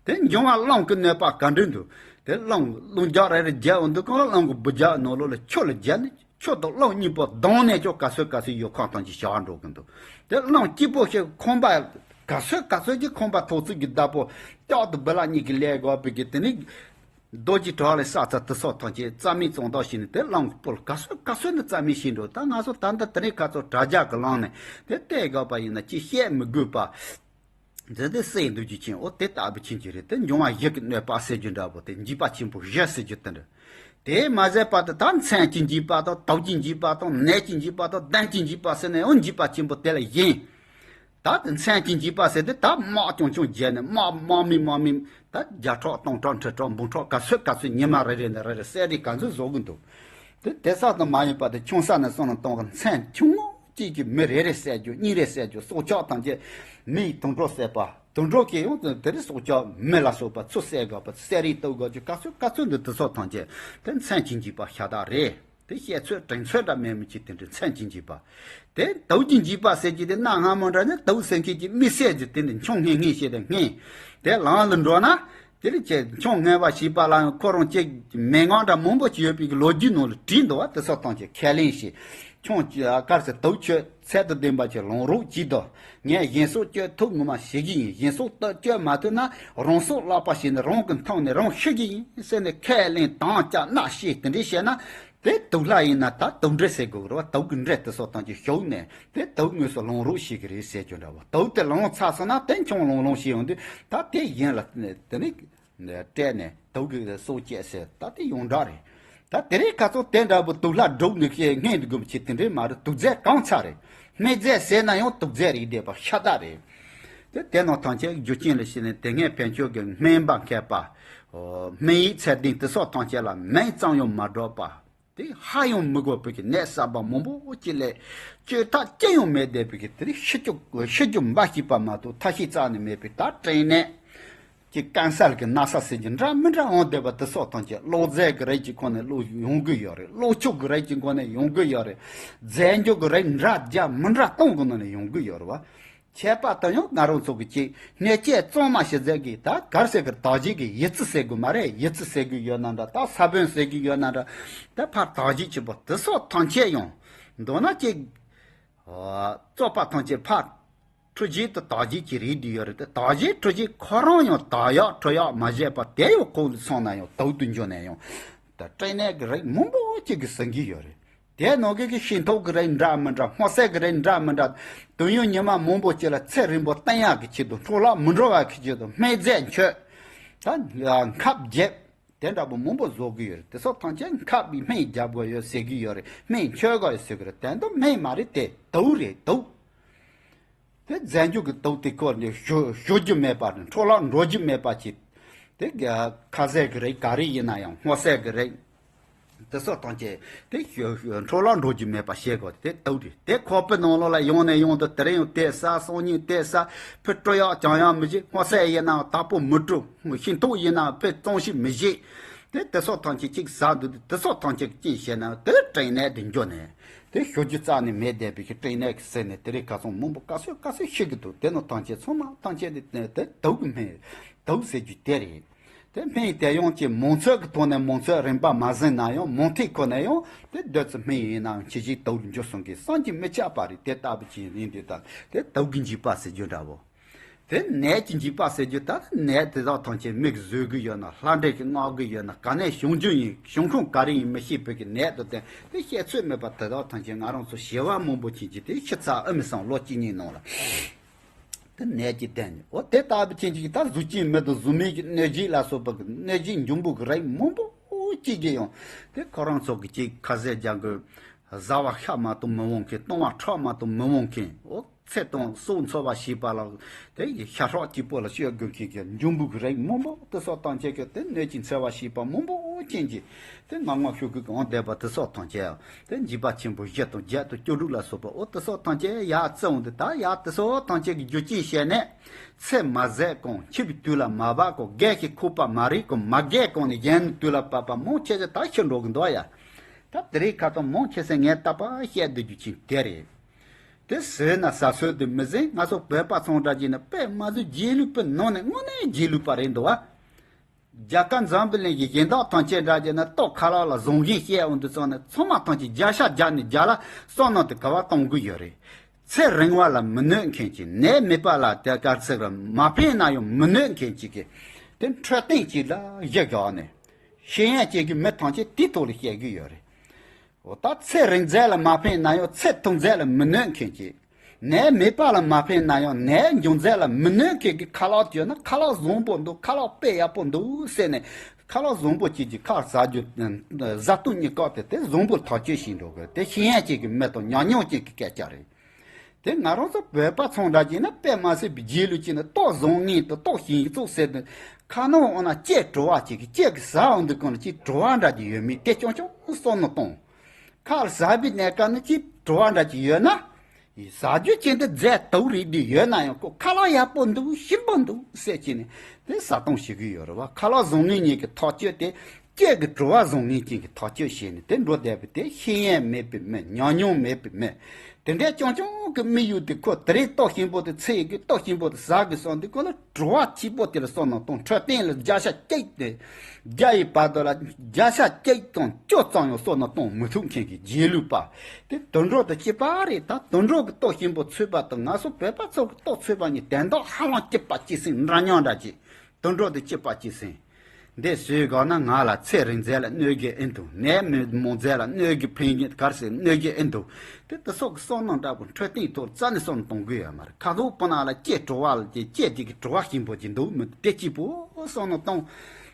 དེ་འབྱུང་བ་རླུང་གི་གནོད་པ་ག་འདྲ་འདུག་དེ་རླུང་རླུང་རྒྱག་རེ་རེ་རྒྱག་འོང་དུས་གང་ལ་རླུང་གི་སྦུ་རྒྱག་ནང་ལོགས་ལ་ཆུ་ལ་རྒྱག་ནས་ཆུ་དང་རླུང་གཉིས་པོ་བསྡོངས་ནས་ཀྱང་ག་ཚོད་ག་ཚོད་ཡུལ་ཁམས་ཐམས་ཅད་ཤི་བ་འགྲོ་གི་འདུག་དེ་རླུང་སྐྱིད་པོ་ཞིག་ཁང་པ་ག་ཚོད་ག་ཚོད་ཀྱི་ཁང་པ་ཐོག་བརྩེགས་ཀྱི་བདག་པོ་ལྕགས་དང་སྦི་ལ་གཉིས་ཀྱི་ལས་དགོས་པའི་གི་དེ་ནི། རྡོ་རྗེ་བྲག་ལས་ས་ཚ་དུ་སོགས་ཐམས་ཅད་རྩ་མེད་གཙང་དག་བྱས་ནས་དེ་རླུང་གི་སྤུ་ལ་ག་ཚོད་ག་ཚོད་ནི་རྩ་མེད་བྱས་འགྲོ། ད་ང་ཚོ་ད་ལྟ་དེ་རིང་ཁ་ཚོ་དྲ་རྒྱ་གི་ལམ་ནས་དེ་བལྟས་དགོས་པ་ཡིན་ན་ཅི་བཤད་མི་དགོས་པ། འདི་འདི་སེ་འདུག་རྒྱུ་ཅན། འོ་དེ་ལྟ་བུ་ཅན་གྱི་རེད། དེ་འབྱུང་བ་བཞི་གི་གནོད་པ་ཟེར་རྒྱུ་འདྲ་པོ་དེ་འཇིགས་པ་ཆེན་པོ་བཞི་ཟེར་རྒྱུ་དེ་འདྲ། དེ་མ་ཟད་པ་དེ་ད་མཚན་གྱི་འཇིགས་པ་དང་དུག་གི་འཇིགས་པ་དང་ནད་ཀྱི་འཇིགས་པ་དང་གདོན་གྱི་འཇིགས་པ་ཟེར་ནས་འོ་འཇིགས་པ་ཆེན་པོ་དེ་ལ་བཞི། ད་དེ་མཚན་གྱི་འཇིགས་པ་ཟེར་དེ་ད་དམག་ཆུང་ཆུང་བརྒྱབ་ནས་དམག་དམག་མི་དམག་མི་ད་བརྒྱ་ཕྲག་སྟོང་ཕྲག་ཁྲི་ཕྲག་འབུམ་ཕྲག་ག་ཚོད་ག་ཚོད་ཉི་མ་རེ་རེ་ནས་རེ་རེ་བསད་རེས་ག་ཚོད་བཟོ་གི་འདུག་དེ་དེ་ཙམ་དུ་མ་ཡིན་པ་དེ་ཆུང་ས་ནས་སོང་ནས་གཏོང་གི། མཚན་ཆུང་ངུ་གཅིག་གིས་མི་རེ་རེ་བསད་རྒྱུ། གཉིས་རེ་བསད་རྒྱུ། སྲོག་ཆགས་ཐམས་ཅད་མི་ཡི་དུད་འགྲོ་བསད་པ། དུད་འགྲོ་གིས་ཡང་དེ་རིང་སྲོག་ཆགས་མི་ལ་སོགས་པ་ཚུར་བསད་དགོས་པ། བསད་རེས་གཏོང་དགོས་རྒྱུ་ག་ཚོད་ག་ཚོད་འདུག་དེ་ཚོ་ཐམས་ཅད་དེ་མཚན་གྱི་འཇིགས་པ་ཤ་སྟག་རེད། དེ་བཤད་ཚོད་དྲན་ཚོད་འདྲ་མེད་མི་ཅིག་དེ་འདྲའི་མཚན་གྱི་འཇིགས་པ། དེ་དུག་གི་འཇིགས་པ་ཟེར་གྱི་དེ་གནའ་སྔ་མོ་འདྲ་ནི་དུག་ཟེར་མཁན་གྱི་དམིགས་བསལ་གྱི་དེ་ནི་མཆོང་ངན་ངན་བྱས་ཏེ་ངན། དེ་ལམ་ལ་འགྲོ་ན་དེ་ལ་ཅེ་མཆོང་ངན་པ་བྱས་པ་ལ་ཡང་ཁོ་རང་ཅེ་མན་ངག་འདྲ་མང་པོ་ཅིག་ཡོད་པའི་གི་ལོ་རྒྱུས་ནང་ལ་བྲིས་འདུག་བ། དེ་ཚོ་ཐམས་ཅད་ཁས་ལེན་བྱས། མཆོང་དཀར་ཟེར་དུག་ཆོས་ཚད་དང་ལྡན་པ་ཅིག་ལོངས་རོགས་གྱིས་དང་། ངས་གཞན་སྲོག་གཅོད་ཐུབ་ངོ་མ་ཤེས་ཀྱི་ཡིན། གཞན་སྲོག་གཅོད་མ་ཐུབ་ན་རང་སྲོག་བརླག་པ་བྱས་ནས་རང་གི་མཐོང་ནས་རང་ཤི་གི་ཡིན་ཟེར་ནས་ཁས་ལེན་དམ་བཅའ་མནའ་བཤད་དེ་འདྲས་བྱས་ན། དེ་དུག་ལྷ་ཡིན་ན་ད་དུག་འདྲེ་ཟེར་དགོས་རེད་བ། དུག་གི་འདྲེ་དེ་ཚོ་ཐམས་ཅད་ཞུགས་ནས་དེ་དུག་དངོས་སུ་ལོངས་རོགས་བྱེད་ཀྱི་རེད་ཟེར་རྒྱུ་འདྲ་བ། དུག་དེ་ལངས་ཚར་སོང་ན་དེ་མཆོང་ལོང་ལོང་བྱེད་ཡོང་དུས་ད་དེ་གཞན་ལ་དེ་ནི་སྤྲད་ནས་དུག་གི་སྲོག་བཅད་ཟེར་ད་དེ་ཡོངས་གྲགས་རེད། ད་དེ་རིང་ཁ་ཚོ་དེ་འདྲ་བུ་དུག་ལྷ་སྒྲུབ་ནི་ཞེས་སྔོན་དུ་དགོས་ཀྱི་དེ་འདྲའི་མ་རེད། དུག་རྫས་གང་ཚ་རེད། སྨན་རྫས་ཟེར་ན་ཡང་དུག་རྫས་རིགས་བསྡད་པ་ཤ་སྟག་རེད། དེ་དེ་ནང་ཐམས་ཅད་རྒྱུ་རྐྱེན་ལ་བྱས་ནས་དེ་སྔའི་ཕན་ཆོད་ཀྱི་སྨན་པ་མཁས་པ། སྨན་ཡིག་ཚད་ལྡན་དེ་སོགས་ཐམས་ཅད་ལ་སྨན་ཙམ་ཡང་མ་སྒྲོག་པ། དེ་ཧ་ཡང་མི་གོ་བའི་གི་ནད་གསར་པ་མང་པོ་ཅིག་ལས་བཅོས་ཐབས་ཅི་ཡང་མེད་བསྡད་པའི་གི་དེ་རིང་ཤི་རྒྱུ་ཤི་རྒྱུ་འབའ་ཞིག་པ་མ་གཏོགས་ཐབས་ཤེས་རྩ་ནས་མེད་པའི་ད་སྐྲན་ནད་ཀྱི་ཀན་སར་གྱི་ན་ཚ་ཟེར་རྒྱུ་འདྲ་མི་འདྲ་འོང་བསྡད་པ་དེ་སོགས་ཐམས་ཅད་གློ་རྫས་ཀྱི་རིགས་ཀྱི་ཁོངས་ནས་གློ་ཡོང་གི་ཡོད་རེད། གློ་ཆུང་གི་རིགས་ཀྱི་ཁོངས་ནས་ཡོང་གི་ཡོད་རེད། རྫས་འགྱུར་གྱི་རིགས་འདྲ་རྒྱ་མི་འདྲ་གཏོང་གི་ནང་ནས་ཡོང་གི་ཡོད་རེད་བ། ཁྱད་པར་དུ་ཡང་ང་རང་ཚོ་གི་ཅིག་གནོད་སྐྱེལ་གཙང་མ་ཞིག་མཛད་གི། ད་གར་ཟེར་གི་དག་བྱེད་ཀྱི་ཡི་ཙི་ཟེར་དགོས་མ་རེད། ཡི་ཙི་ཟེར་གི་ཡོད་ན་འདྲ། ད་ས་བོན་ཟེར་གི་ཡོད་ན་འདྲ། ད་ཕར་དག་བྱེད་ཆེན་པོ་དེ་སོགས་ཐམས་ཅད་ཡང་མདོར་ན་ཅིག་ཨ་བཙོག་པ་ཐམས་ཅད་ཕར་འཁྲུ་བྱེད་དུ་དག་བྱེད་ཀྱི་རིགས་འདི་ཡོད་རེད། དེ་དག་བྱེད་འཁྲུ་བྱེད་ཁོ་རང་ཡང་དག་ཡག་འཁྲུ་ཡག་མ་བྱས་པ་དེ་ཡང་ཁོག་ལ་སོང་ན་ཡང་དུག་ཏུ་འགྱུར་ནས་ཡང་ད་སྐྲན་ནད་ཀྱི་རིགས་མང་པོ་ཅིག་གི་ཟིན་གྱི་ཡོད་རེད། དེ་ནང་གི་གི་ཤིང་ཏོག་གི་རིགས་འདྲ་མི་འདྲ། སྔོ་ཚལ་གི་རིགས་འདྲ་མི་འདྲ། དུས་ཡུན་ཉི་མ་མང་པོ་ཅིག་ལ་ཚེ་རིང་པོ་བརྟན་ཡག་གི་ཆེད་དུ། འཕྲོ་བརླག་མི་འགྲོ་བ་གི་ཆེད་དུ། སྨན་རྫས་མཆོད། ད་ཁབ་རྒྱབ། དེ་འདྲ་པོ་མང་པོ་བཟོ་གི་ཡོད་རེད། དེ་སོགས་ཐམས་ཅད་ཁབ་པའི་སྨན་རྒྱབ་དགོས་ཡོད་ཟེར་གི་ཡོད་རེད། སྨན་མཆོད་དགོས་ཡོད་ཟེར་གི་རེད། དེ་ཚོ་སྨན་མ་རེད། དེ་དུག་རེད། དུག་དེ་རྫས་འགྱུར་གྱི་དུག་དེ་ཁོ་ནས་ཞུ་ཞུ་རྒྱུ་མེད་པ་རེད། འཕྲོ་བརླག་འགྲོ་རྒྱུ་མེད་པ་བྱེད། དེ་ཁ་ཟས་ཀྱི་རིགས་ག་རེ་ཡིན་ན་ཡང་། སྔོ་ཚལ་གྱི་རིགས་དེ་ཚོ་ཐམས་ཅད་དེ་ཞུ་ཞུ་འཕྲོ་བརླག་འགྲོ་རྒྱུ་མེད་པ་བྱེད་དགོས། དེ་དུག་རེད། དེ་ཁོག་པའི་ནང་ལོགས་ལ་ཡོང་ནས་ཡོང་དུས་དེ་རིང་ཡང་དེ་ཟ། སང་ཉིན་དེ་ཟ། ཕར་བཀྲུ་ཡག་བྱང་ཡག་མི་བྱེད། སྔོ་ཚལ་ཡིན་ནའང་དག་པོ་མི་བཀྲུ། ཤིང་ཏོག་ཡིན་ནའང་ཕར་གཙང་བཤེར་མི་བྱེད། དེ་དེ་སོགས་ཐམས་ཅད་ཅིག་ཟ་འདུག་དེ་སོགས་ཐམས་ཅད་ཅི་བྱས་ན་དེ་སྐྲན་ནད་དེ་འགྱུར་ནས། དེ་ཞུ་རྒྱུ་རྩ་ནས་མེད་བསྡད་པའི་གི་སྐྲན་ནད་ཀྱི་ཟེར་ནས་དེ་རིང་ཁ་སང་མང་པོ་ག་ཚོད་ག་ཚོད་ཤི་གི་འདུག་དེ་ནང་ཐམས་ཅད་ཚང་མ་ཐམས་ཅད་དེ་དེ་དུག་གི་སྨན། དུག་ཟེར་རྒྱུ་དེ་རེད། དེ་སྨན་དེ་ཡང་ཅིག་མང་ཚོད་ཀྱི་ཐོག་ནས་མང་ཚོད་རིམ་པ་མ་ཟིན་ན་ཡང་མང་ཐོས་ཁོ་ནས་ཡང་དེ་བདུད་རྩི་སྨན་ཡིན་ནའང་ཇི་ཞིག་དུག་ལ་འགྱུར་སོང་གི་བསམ་གྱིས་མི་ཁྱབ་པ་རེད། དེ་ལྟ་བུ་ཅིག་ཡིན་དུས་ད་དེ་དུག་གི་འཇིགས་པ་ཟེར་རྒྱུ་འདྲ་བོ། དེ་ནད་ཀྱི་འཇིགས་པ་ཟེར་རྒྱུ་ད་ནད་དེ་དག་ཐམས་ཅད་མི་གིས་བཟོས་གི་ཡོད་ན། ལྷ་འདྲེ་གིས་མངགས་གི་ཡོད་ན། ག་ནས་བྱུང་རྒྱུ་ཡིན། བྱུང་ཁུངས་ག་རེ་ཡིན་མི་ཤེས་པའི་གི་ནད་དེ་དེ་དེ་བཤད་ཚོད་མེད་པ་དེ་དག་ཐམས་ཅད་ང་རང་ཚོ་བྱེ་བ་མང་པོ་ཅན་གྱི་དེ་ཤི་ཚར་ཨ་མི་སང་ལོ་གཅིག་གཉིས་ནང་ལ། དེ་ནད་ཀྱི་དེ་ནི་འོ་དེ་ལྟ་བུ་ཅན་གྱི་ད་གཟུགས་ཅན་མི་དང་གཟུགས་མེད་ཀྱི་གནོད་བྱེད་ལ་སོགས་པ་གི་གནོད་བྱེད་འབྱུང་པོ་གི་རིགས་མང་པོ་ཅིག་གིས་ཡང་དེ་ཁོ་རང་ཚོ་གི་ཅིག་ཁ་ཟས་རྒྱག་གི། བཟའ་བ་ཤ་མ་གཏོགས་མི་འོང་མཁན། བཏུང་བ་ཁྲག་མ་གཏོགས་མི་འོང་མཁན། འོ་ཚེ་དང་སྲོག་འཚོ་བ་ཞེས་པ་ལ་དེ་ཡི་ཤ་ཁྲག་གཅིག་པོ་ལ་སྤྱོད་དགོས་མཁན་གྱི་འབྱུང་པོ་གི་རིགས་མང་པོ་དེ་སོགས་ཐམས་ཅད་ཀྱི་དེ་སྣོད་ཀྱི་འཚེ་བ་ཞེས་པ་མང་པོ་ཅན་གྱི་དེ་ངང་ངམ་ཤུགས་ཀྱིས་གང་བསྡད་པ་དེ་སོགས་ཐམས་ཅད་དེ་འཇིགས་པ་ཆེན་པོ་བཞི་དང་བརྒྱད་དང་བཅུ་དྲུག་ལ་སོགས་པ། འོ་དེ་སོགས་ཐམས་ཅད་ཡར་བརྩི་འོང་དུས། ད་ཡར་དེ་སོགས་ཐམས་ཅད་ཀྱི་རྒྱུ་རྐྱེན་བཤད་ནས། ཚེ་མ་ཟད་གོང་། འཆི་བའི་དུས་ལ་མ་བབ་གོང་། རྒས་ཤིང་འཁོགས་པ་མ་རིག་གོང་། མ་རྒས་གོང་ནས་གཞོན་ནུའི་དུས་ལ་བབ་པ་མང་ཆེ་ཤོས་ད་ཤི་འགྲོ་གི་འདུག་ཡ། ད་དེ་རིང་ཁ་སང་མང་ཆེ་ཤོས་ངས་རྟག་པར་བཤད་སྡོད་རྒྱུ་ཅིག་དེ་རེད། དེ་ཟེར་ན་ཟ་སྲོལ་དེ་མི་ཟིན། ང་ཚོ་བོད་པ་ཚོ་འདྲ་བྱས་ན་དཔེ་མ་སྲིད་རྗེས་ལུས་པའི་ནང་ནས་དངོས་གནས་རྗེས་ལུས་པ་རེད་འདུག་བ། རྒྱ་གར་འཛམ་བུ་གླིང་གི་གཞན་དག་ཐམས་ཅད་འདྲ་བྱས་ན་ལྟོ་ཁ་ལག་ལ་བཟང་ངན་བཤད་འོང་དུས་ཙམ་ནས་ཚང་མ་ཐམས་ཅད་བརྒྱ་ཆ་བརྒྱ་ནས་བརྒྱ་ལ་བསམ་མནོ་དེ་ག་བ་གཏོང་གི་ཡོད་རེད། ཚེ་རིང་བ་ལ་མི་གནོད་མཁན་གྱི། ནད་མེད་པ་ལ་དེ་གར་ཚིག་ར་མ་ཕན་ན་ཡང་མི་གནོད་མཁན་གཅིག་གི་དེ་འཕྲོད་བསྟེན་གཅིག་ལ་གཞི་བཞག་ནས་ཤེས་ཡོན་ཅན་གྱི་མི་ཐམས་ཅད་དེའི་ཐོག་ལ་བཤད་གི་ཡོད་རེད། འོ་ད་ཚེ་རིང་མཛད་ལ་མ་ཕན་ན་ཡང་ཚེ་ཐུང་མཛད་ལ་མི་གནོད་མཁན་གྱི། ནད་མེད་པ་ལ་མ་ཕན་ན་ཡང་ནད་འབྱུང་མཛད་ལ་མི་གནོད་མཁན་གྱི་ཁ་ལག་བྱོས་ན་ཁ་ལག་བཟང་པོ་འདུག་ཁ་ལག་དཔེ་ཡག་པོ་འདུག་ཟེར་ནས། ཁ་ལག་བཟང་པོ་ཅིག་གི་ཁ་ཟ་རྒྱུ། བཟའ་བཏུང་གཉིས་ཀ་དེ་དེ་བཟང་པོ་ཐག་གཅོད་བྱེད་འགྲོ་དགོས། དེ་ཤེས་ཡོན་ཅན་གྱི་མི་དང་ཉམས་མྱོང་ཅན་གྱི་སྐད་ཆ་རེད། དེ་ང་རང་ཚོ་བོད་པ་ཚོ་འདྲ་བྱས་ན་དཔེ་མ་སྲིད་པའི་རྗེས་ལུས་བྱས་ན་ལྟོ་བཟང་ངན་དང་ལྟོ་ཞིམ་ཚུགས་ཟེར་དུས། ཁ་ནང་འོ་ན་སྐྱེས་བྲོ་བ་ཅིག་གི་སྐྱེས་ཀྱི་ཟ་འོང་དུས་གང་ལ་ཅིག་བྲོ་བ་འདྲ་ཅིག་ཡོད་མེད་དེ་རྐྱང་རྐྱང་བསམ་མནོ་གཏོང་། ཁ་ལ་ཟ་བའི་གནས་སྐབས་ནི་ཅིག་བྲོ་བ་འདྲ་ཅིག་ཡོད་ན། ཟ་རྒྱུ་ཅན་དེ་རྫས་དུག་རིགས་དེ་ཡོད་ན་ཡང་ཁོ་ཁ་ལག་ཡག་པོ་འདུག་ཞིམ་པོ་འདུག་ཟེར་གྱིས་ནས་དེ་ཟ་སྟངས་བྱེད་ཀྱི་ཡོད་རེད་བ། ཁ་ལག་བཟང་ངན་གཉིས་ཀྱི་ཐག་གཅོད་དེ་སྐྱེས་ཀྱི་བྲོ་བ་བཟང་ངན་ཅན་གྱི་ཐག་གཅོད་བྱས་ནས་དེ་འགྲོ་བསྡད་པ་དེ་ཤེས་ཡོན་མེད་པའི་མི། ཉམས་མྱོང་མེད་པའི་མི། དེ་འདྲའི་རྐྱང་རྐྱང་གི་དམིགས་ཡུལ་དེ་ཁོ་དེ་རིང་ལྟོ་ཞིམ་པོ་དེ་འཚོལ་དགོས། ལྟོ་ཞིམ་པོ་དེ་ཟ་དགོས་བསམ་དུས་ཁོ་ལ་བྲོ་བ་སྐྱིད་པོ་དེ་ལ་བསམ་མནོ་གཏོང་། འཕྲོད་བསྟེན་ལ་བརྒྱ་ཆ་གཅིག་དེ། བརྒྱ་ཡི་བར་དུ་ལ་བརྒྱ་ཆ་གཅིག་དང་བཅུ་ཙམ་ཡང་བསམ་མནོ་གཏོང་མི་ཐུབ་མཁན་གྱི་རྗེས་ལུས་པ། དེ་དུད་འགྲོ་དང་གཅིག་པ་རེད། ད་དུད་འགྲོ་གི་ལྟོ་ཞིམ་པོ་འཚོལ་བ་དང་ང་ཚོ་བོད་པ་ཚོ་གི་ལྟོ་འཚོལ་བ་གཉིས་དོན་དག་ཧ་ལམ་གཅིག་པ་གཅིག་སེམས་འདྲ་མཉམ་འདྲ་ཅིག་དུད་འགྲོ་དང་གཅིག་པ་གཅིག་སེམས། འདི་ཟོས་དགོས་ན་ང་ལ་ཚེ་རིང་མཛད་ལ་གནོད་ཀྱི་ཨེ་འདུག་ནད་མི་མང་མཛད་ལ་གནོད་ཀྱི་ཕན་གྱི་གར་སེ་གནོད་ཀྱི་ཨེ་འདུག་དེ་དེ་སོགས་ཀྱི་བསམ་མནོ་འདྲ་པོ་འཕྲོད་བསྟེན་ཐོག་རྩ་ནས་བསམ་གཏོང་དགོས་ཡོད་མ་རེད། ཁ་ཐུག་པོ་ན་ལ་སྐྱེས་བྲོ་བ་ལ་དེ་སྐྱེས་དེ་གི་བྲོ་བ་ཞིམ་པོ་ཅིག་འདུག་མི་དེ་གཅིག་པོ་བསམ་མནོ་གཏོང་།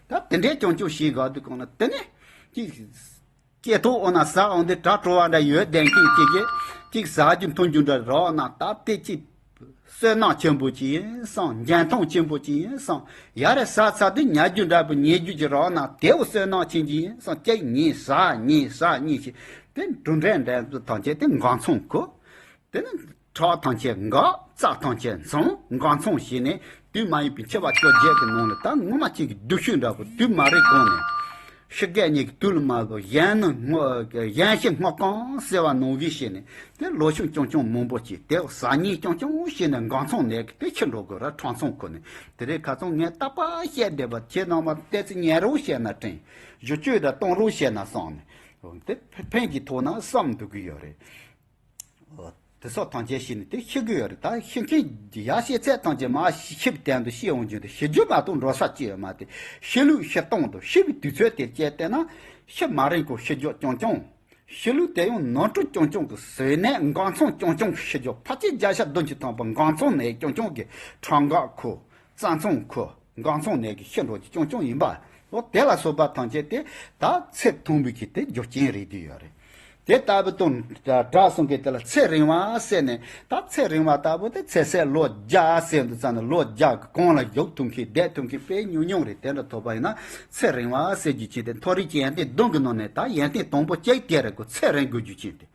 ད་དེ་འདྲའི་རྐྱང་རྐྱང་ཞིག་ག་དུས་གང་ན་དེ་ནས་ཅིག་སྐྱེས་ཐོག་འོ་ན་ཟ་འོང་དེ་དྲ་བྲོ་བ་འདྲ་ཡོད་བསྡད་མཁན་ཅིག་གིས་ཅིག་ཟ་རྒྱུ་འཐུང་རྒྱུ་འདྲ་རོགས་ན་ད་དེ་ཅིག་བསོད་ནམས་ཆེན་པོ་ཅིག་ཡིན་བསམ། འཇོན་ཐང་ཆེན་པོ་ཅིག་ཡིན་བསམ། ཡ་རེ་ཟ་ཚར་དུས་ཉལ་རྒྱུ་འདྲ་པོ་ཉལ་རྒྱུ་ཅིག་རོགས་ན་དེའུ་བསོད་ནམས་ཆེན་ཅིག་ཡིན་བསམ། ཅིག་གཉིས་ཟ་གཉིས་ཟ་གཉིས་ཤིག་དེ་འབྲུ་འབྲས་འདྲ་པོ་ཐམས་ཅད་དེ་འགག་མཚམས་གོ། དེ་ནི་ཁྲག་ཐམས་ཅད་འགག་རྩ་ཐམས་ཅད་འཚང་འགག་མཚམས་བྱས་ནས་དུས་མ་ཡིན་པའི་འཆི་བ་བཅོ་བརྒྱད་ཀྱི་ནང་ལ་ད་ངོ་མ་གཅིག་གི་སྡུག་ཤོས་འདྲ་པོ་དུས་མ་རེད་གོང་ནས་ཤི་རྒས་གཉིས་ཀྱི་དུས་ལ་མ་བབ་གཞོན་ནུ་སྔོ་གཞོན་ཤི་སྔོ་གང་ཟེར་བ་ནང་བཞིན་བྱས་ནས་དེ་ལོ་ཆུང་རྐྱང་རྐྱང་མང་པོ་སྐྱེས། དེ་ཟ་ཉེས་རྐྱང་རྐྱང་བྱས་ནས་འགག་མཚམས་ནས་དེ་ཤི་འགྲོ་དགོས་ར་ཁྲག་མཚམས་ཁུར་ནས། དེ་རིང་ཁ་སང་ངས་རྟག་པར་བཤད་བསྡད་པ་ཁྱེད་རྣམ་པ་ཏོག་ཙམ་ཉན་རོགས་བྱས་ན་དྲན། བསྒྱུར་བཅོས་དང་གཏོང་རོགས་བྱས་ན་བསམ་ནས་དེ་ཕན་གྱི་ཐོག་ན་བསམ་འདུག་གི་ཡོད་རེད། འོ། དེ་སོགས་ཐམས་ཅད་ཤེས་ནས་དེ་ཤི་གི་ཡོད་རེད། ད་ཤི་མཁན་ཡ་ཤི་ཚད་ཐམས་ཅད་མ་ཤི་བའི་དོན་དུ་ཤི་འོང་རྒྱུ་དེ་ཤི་རྒྱུ་མ་གཏོགས་འགྲོ་ས་ཅི་ཡོད་མ་རེད། ཤི་ལུགས་ཤི་སྟངས་དང་ཤི་བའི་དུས་ཚོད་དེ་བཅད་བལྟས་ན་ཤི་མ་རན་གོང་ཤི་རྒྱུ་རྐྱང་རྐྱང་། ཤི་ལུགས་དེ་ཡང་ནོར་འཁྲུལ་རྐྱང་རྐྱང་གི་ཟོས་ནས་འགག་མཚམས་རྐྱང་རྐྱང་གི་ཤི་རྒྱུ། ཕལ་ཆེར་བརྒྱ་ཆ་བདུན་ཅུ་ཐམ་པ་འགག་མཚམས་ནས་རྐྱང་རྐྱང་གི་ཁྲག་འགག་ཁུར། རྩ་མཚམས་ཁུར། འགག་མཚམས་ནས་ཀྱི་ཤི་འགྲོ་རྒྱུ་རྐྱང་རྐྱང་ཡིན་པ། འོ་དེ་ལ་སོགས་པ་ཐམས་ཅད་དེ་ད་ཚེ་ཐུང་བའི་གི་དེ་རྒྱུ་རྐྱེན་རེད་དུ་ཡོད་རེད། དེ་ལྟ་བུ་དང་བྲག་གསུང་གི་དེ་ལ་ཚེ་རིང་བ་ཟེར་ནས་ད་ཚེ་རིང་བ་ལྟ་བུ་དེ་ཚེ་ཚད་ལོ་བརྒྱ་ཟེར་འདུག་ཙང་ནས་ལོ་བརྒྱ་གི་གོང་ལ་བཞུགས་ཐུབ་མཁན་བསྡད་ཐུབ་མཁན་དཔེ་ཉུང་ཉུང་རེད། དེ་འདྲ་ཐོབ་པ་ཡིན་ན་ཚེ་རིང་བ་ཟེར་རྒྱུ་ཅིག་དེ་མཐོ་རིས་ཀྱི་ཡོན་ཏན་བདུན་གི་ནང་ནས་ད་ཡོན་ཏན་དང་པོ་གཅིག་དེ་རེད་གོ། ཚེ་རིང་དགོས་རྒྱུ་ཅིག་དེ།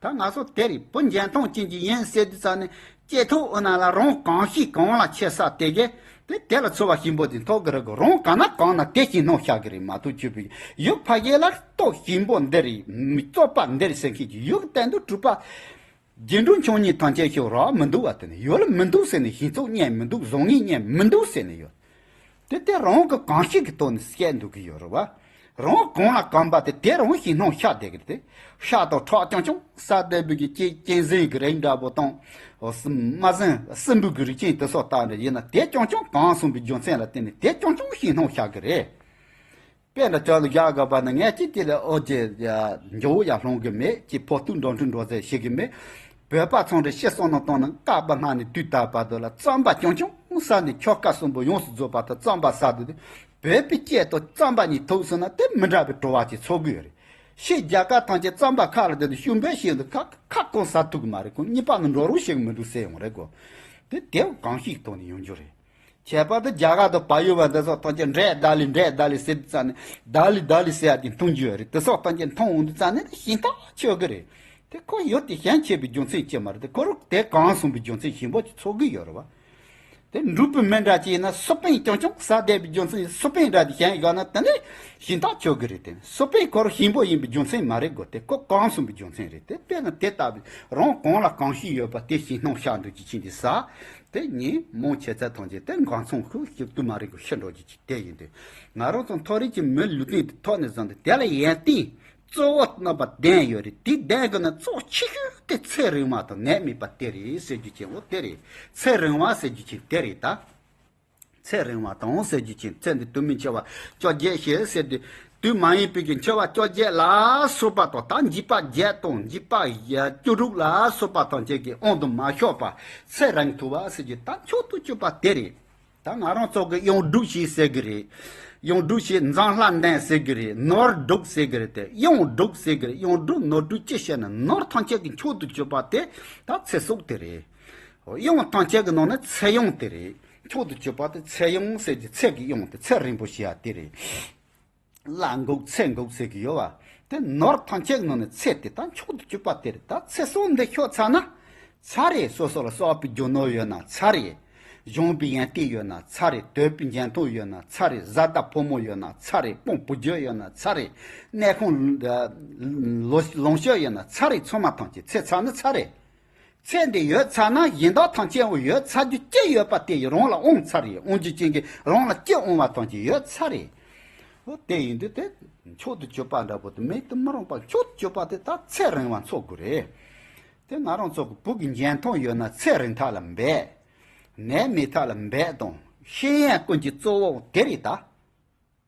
ད་ང་ཚོ་དེ་རེད་བུ་འཇོན་ཐང་ཅན་གྱི་ཡིན་ཟེར་དུས་ཙང་ནས་སྐྱེས་ཐོག་འོ་ན་ལ་རང་གང་ཤེས་གང་ལ་ཆེ་ས་དེ་གས་དེ་དེ་ལ་ཚོར་བ་ཞིམ་པོ་དེ་ཐོབ་གི་རེད་གོ། རང་གང་ན་གང་ན་དེ་ཞིག་སྣང་ཤར་གི་རེད་མ་གཏོགས་ཆོས་པའི་ཡུལ་ཕ་གི་ལ་ལྟོ་ཞིམ་པོ་འདི་རེད་མི་བཙོག་པ་འདི་རེད་ཟེར་མཁན་གྱི་ཡུལ་གཏན་དུ་གྲུབ་པ། རྒྱན་དྲུག་མཆོག་གཉིས་ཐམས་ཅད་ཤོག་རག་མི་འདུག་བ། དེ་ནི་ཡོད་ལ་མི་འདུག་ཟེར་ནས་ཞིང་ཚོགས་རྙེད་མི་འདུག་བཟང་ངན་རྙེད་མི་འདུག་ཟེར་ནས་ཡོད། དེ་དེ་རང་གི་གང་ཤེས་ཀྱི་ཐོག་ནས་བཤད་འདུག་གི་ཡོད་རེད་བ། རང་གང་ལ་གང་པ་དེ་དེ་རང་ཞིག་སྣང་ཤར་བསྡད་ཀྱི་རེད་དེ། ཤ་དང་ཁྲག་རྐྱང་རྐྱང་ཟ་བསྡད་པའི་གི་ཅིག་གཅན་གཟན་གྱི་རིགས་འདྲ་པོ་དང་། མ་ཟན་སྲིན་པོ་གི་རིགས་ཅན་དེ་སོགས་ལྟ་འདྲ་ཡིན་ན་དེ་རྐྱང་རྐྱང་གང་གསུངས་པའི་རྒྱུ་མཚན་ལ་བརྟེན་ནས་དེ་རྐྱང་རྐྱང་ཞིག་སྣང་ཤར་གི་རེད། དཔེ་འདྲ་ཅག་ལ་རྒྱག་དགོས་པ་ན་ངས་ཅི་ཅི་ལས་ཨོ་ཅེ་ཡ་འཇོ་བོ་ཡ་ལྷུང་གི་མེད་ཅི་ཕོ་ཐུག་འགྲོ་འཕྲུལ་འགྲོ་ཟེར་ཤེས་གི་མེད། བོད་པ་ཚང་རེ་ཤི་སོང་ན་བཏང་ན་བཀག་པ་སྔ་ནས་དུས་ད་བར་དུ་ལ་རྩམ་པ་རྐྱང་རྐྱང་ཟ་ནས་ཆོ་ག་གསུམ་པོ་ཡོངས་སུ་རྫོགས་པ་དང་རྩམ་པ་ཟ་དུས་བོད་པའི་སྐད་དུ་རྩམ་པ་གཉིས་ཐུག་སོང་ན་དེ་མི་འདྲ་བའི་བྲོ་བ་ཅིག་ཚོར་གི་ཡོད་རེད། ཕྱི་རྒྱལ་ཁབ་ཐམས་ཅད་རྩམ་པ་ཁ་ལ་བསྡད་དུ་ཤུགས་འབོད་བྱས་འདུག་ཁ་ཁ་གང་ཟ་ཐུབ་ཀྱི་མ་རེད། ཁོང་གཉིས་པ་ནི་འགྲོ་རོགས་བྱེད་ཀྱི་མི་འདུག་ཟེར་ཡོང་རེད་གོ། དེ་དེ་གང་ཞིག་ཐོག་ནས་ཡོང་རྒྱུ་རེད། ཁྱད་པར་དུ་རྒྱ་གར་དང་བལ་ཡུལ་བ་འདི་ཚོ་ཐམས་ཅད་འདྲེ་ལྡ་ལི་འདྲེ་ལྡ་ལི་ཟེར་དུས་ཙང་ནས་ལྡ་ལི་ལྡ་ལི་ཟེར་ཡ་དེ་མཐོང་རྒྱུ་ཡོད་རེད། དེ་ཚོ་ཐམས་ཅད་མཐོང་འོང་དུས་ཙང་ནས་ཞེན་ཐག་ཆོད་གི་རེད། དེ་ཁོ་ཡོད་དེ་ཞེན་ཆེ་བའི་རྒྱུ་མཚན་ཅི་མ་རེད། དེ་ཁོ་རུ་དེ་གང་གསུངས་པའི་རྒྱུ་མཚན་ཞེན་པོ་ཅིག་ཚོར་གི་ཡོད་རེད་བ། དེ་འབྲུག་པའི་མི་འདྲ་ཅིག་ཡིན་ན་སུ་པན་རྐྱང་རྐྱང་ཟ་བསྡད་པའི་རྒྱུ་མཚན་སུ་པན་འདྲ་དེ་ཞེན་ཡོད་ན་དེ་ནས་ཞེན་ཐག་ཆོད་གི་རེད། དེ་སུ་པན་ཁོ་རུ་ཞེན་པོ་ཡིན་པའི་རྒྱུ་མཚན་མ་རེད་གོ། དེ་ཁོ་གང་གསུངས་པའི་རྒྱུ་མཚན་རེད། དེ་དཔེར་ན་དེ་ལྟ་བུའི་རང་གང་ལ་གང་ཤེས་ཡོད་པ་དེ་ཞེད་སྣང་ཤར་འདུག་ཅིག་ཕྱིན་དེ་ཟ། དེ་ཉིན་མོ་ཆེ་ཚད་ཐམས་ཅད་དེ་འགང་ཚོང་ཤུགས་ཞིབ་ཏུ་མ་རིག་གི་ཤི་འགྲོ་རྒྱུ་ཅིག་དེ་ཡིན་དུས། ང་རང་ཚོ་མཐོ་རིས་ཀྱི་མི་ལུས་རྟེན་དེ་ཐོག་ནས་བཟུང་སྟེ་དེ་ལ་ཡོན་ཏན་གཙོ་བོ་རྣམ་པ་ལྡན་ཡོད་རེད། དེ་ལྡན་དགོས་ན་གཙོ་ཆེ་ཤོས་དེ་ཚེ་རིང་བ་དང་ནད་མེད་པ་དེ་རེད་ཟེར་རྒྱུ་ཅན། འོ་དེ་རེད། ཚེ་རིང་བ་ཟེར་རྒྱུ་ཅན་དེ་རེད་ད། ཚེ་རིང་བ་དང་ཟེར་རྒྱུ་ཅན་ཚེ་འདི་དུས་མིན་འཆི་བ་བཅོ་བརྒྱད་ཞེས་ཟེར་དུས། དུས་མ་ཡིན་པའི་གི་འཆི་བ་བཅོ་བརྒྱད་ལ་སོགས་པ་དང་ད་འཇིགས་པ་བརྒྱད་དང་འཇིགས་པ་བཅུ་དྲུག་ལ་སོགས་པ་ཐམས་ཅད་ཀྱི་དབང་དུ་མ་ཤོར་བ་ཚེ་རིང་ཐུབ་པ་ཟེར་རྒྱུ་ད་མཆོག་ཏུ་གྱུར་པ་དེ་རེད། ད་ང་རང་ཚོ་གི་གཡུང་དྲུང་ཞེས་ཟེར་གི་རེད། གཡུང་དྲུང་ཞེས་འཛམ་ལྷ་འདྲེན་ཟེར་གི་རེད། ནོར་དྲུག་ཟེར་གི་རེད། དེ་གཡུང་དྲུང་ཟེར་གི་རེད། གཡུང་དྲུང་ནོར་དྲུག་ཅི་བཤད་ན་ནོར་ཐམས་ཅད་ཀྱི་མཆོག་ཏུ་གྱུར་པ་དེ་ད་ཚེ་སྲོག་དེ་རེད། གཡུང་ཐམས་ཅད་ཀྱི་ནང་ནས་ཚེ་གཡུང་དེ་རེད། མཆོག་ཏུ་གྱུར་པ་དེ་ཚེ་གཡུང་ཟེར་གྱི་ཚེ་གི་གཡུང་དེ་ཚེ་རིང་པོ་ཞེས་ཡ་དེ་རེད། བླ་འགུགས་ཚེ་འགུགས་ཟེར་གྱི་ཡོད་པ། དེ་ནོར་ཐམས་ཅད་ཀྱི་ནང་ནས་ཚེ་དེ་ད་མཆོག་ཏུ་གྱུར་པ་དེ་རེད། ད་ཚེ་སྲོག་འདི་ཤོར་ཚར་ན་ཚར་རེད། སོ་སོ་ལ་གསོག་པའི་རྒྱུ་ནོར་ཡོད་ན་ཚར་རེད། གཞོན་པའི་ཡོན་ཏན་ཡོད་ན་ཚར་རེད། དོད་པའི་འཇོན་ཐང་ཡོད་ན་ཚར་རེད། བཟའ་ཟླ་ཕོ་མོ་ཡོད་ན་ཚར་རེད། དཔུང་བུ་རྒྱུད་ཡོད་ན་ཚར་རེད། གནས་ཁང་ལོ་ལོངས་སྤྱོད་ཡོད་ན་ཚར་རེད། ཚང་མ་ཐམས་ཅད་ཚེ་ཚར་ན་ཚར་རེད། ཚེ་འདི་ཡོད་ཚར་ན་གཞན་དག་ཐམས་ཅད་འོ་ཡོད་ཚར་རྒྱུ་ཅི་ཡོད་པ་དེ་རང་ལ་དབང་ཚར་རེད། དབང་རྒྱུ་ཅན་གྱི་རང་ལ་ཅི་དབང་བ་ཐམས་ཅད་ཡོད་ཚར་རེད། འོ་དེ་ཡིན་དུས་དེ་མཆོག་ཏུ་གྱུར་པ་འདྲ་པོ་དེ་མེད་དུ་མི་རུང་པ། མཆོག་ཏུ་གྱུར་པ་དེ་ད་ཚེ་རིང་བ་འཚོལ་དགོས་རེད། དེ་ང་རང་ཚོ་གི་བུ་གི་འཇོན་ཐང་ཡོད་ན་ཚེ་རིང་ཐག་ལ་འབད། ནད་མེད་ཐག་ལ་འབད་དང་ཤེས་ཡོན་ཀུན་གྱི་གཙོ་བོ་དེ་རེད་ད།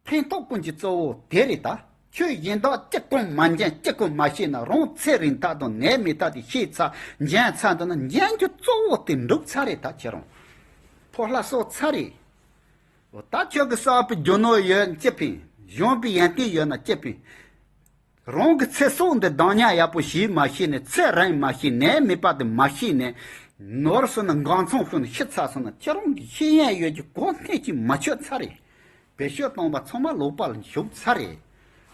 ཕན་ཐོགས་ཀུན་གྱི་གཙོ་བོ་དེ་རེད་ད། ཁྱོད་གཞན་དག་ཅི་གང་མ་འཇོན་ཅི་གང་མ་ཤེས་ན་རང་ཚེ་རིང་ཐག་དང་ནད་མེད་ཐག་དེ་ཤེས་ཚར་འཇོན་ཚར་འདུག་ན་འཇོན་རྒྱུ་གཙོ་བོ་དེ་འགྲུབ་ཚར་རེད་ད། ཁྱེད་རང་ཕོ་ལྷ་གསོ་ཚར་རེད། འོ་ད་ཁྱོད་ཀྱི་གསར་པའི་རྒྱུ་ནོར་ཡོད་ཅི་ཕན། གཞོན་པའི་ཡོན་ཏན་ཡོད་ན་ཅི་ཕན། རང་གི་ཚེ་སྲོག་འདི་འདང་ཉག་ཡག་པོ་ཞིག་མ་ཤེས་ནས་ཚེ་རིང་མ་ཤེས་ནད་མེད་པ་དེ་མ་ཤེས་ནས་ནོར་སོང་ན་འགང་ཚོང་ཤོར་ནས་ཤི་ཚར་སོང་ན་ཁྱེད་རང་གི་ཤེས་ཡོན་ཡོད་རྒྱུ་གོ་གནས་ཀྱིས་མ་ཆོད་ཚར་རེད། བེད་སྤྱོད་བཏང་བ་ཚང་མ་ལོག་པ་ལ་ཞུགས་ཚར་རེད།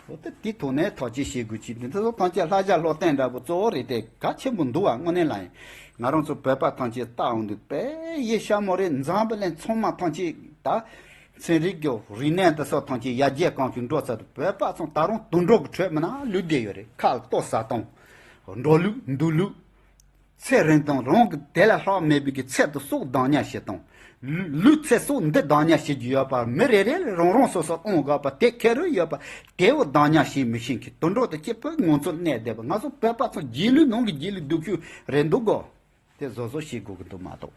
འོ་ད་དེ་ཐོག་ནས་ཐག་གཅོད་བྱེད་དགོས་ཀྱི་འདི་ཚོ་ཐམས་ཅད་ལྷ་བྱ་ལྷོ་སྟེང་འདྲ་པོ་གཙོ་བོ་རེད་དེ་གལ་ཆེན་པོ་འདུག་བ། དངོས་གནས་ལ་ཡིན་ང་རང་ཚོ་བོད་པ་ཐམས་ཅད་ལྟ་འོང་དུས་དཔེ་ཡེ་ཤ་མོ་རེད། འཛམ་བུ་གླིང་ཚང་མ་ཐམས་ཅད་ད་ཚན་རིག་གི་རིག་གནས་འདི་ཚོ་ཐམས་ཅད་ཡར་རྒྱས་གང་ཞིག་འགྲོ་ཚར་དུས་བོད་པ་ཚང་ད་རུང་དུད་འགྲོ་གི་ཁྲོད་མིན་ན་ལུས་བསྡད་ཡོད་རེད། ཁ་ལ་ལྟོ་ཟ་སྟངས་འགྲོ་ལུགས་འདུག་ལུགས། ཚེ་རིང་དང་རང་གི་དེ་ལས་ལྷག་མེད་པའི་གི་ཚེ་དང་སྲོག་འདང་ཉག་བྱེད་སྟངས། ལུས་ལུས་ཚེ་སྲོག་འདི་འདང་ཉག་བྱེད་རྒྱུ་ཡོད་པ། མི་རེ་རེ་ལ་རང་རང་སོ་སོ་གཏོང་དགོས་པ་དེ་ཁེར་རོ་ཡོད་པ། དེ་བོ་འདང་ཉག་བྱེད་མི་ཤེས་མཁན་དུད་འགྲོ་དང་གཅིག་པུ་ང་ཚོ་གནས་བསྡད་པ། ང་ཚོ་བོད་པ་ཚོ་རྗེས་ལུས་ནང་གི་རྗེས་ལུས་སྡུག་ཤོས་རེད་འདུག་གོ། དེ་བཟོ་བཟོ་བྱེད་དགོས་ཀྱི་འདུག་མ་གཏོགས།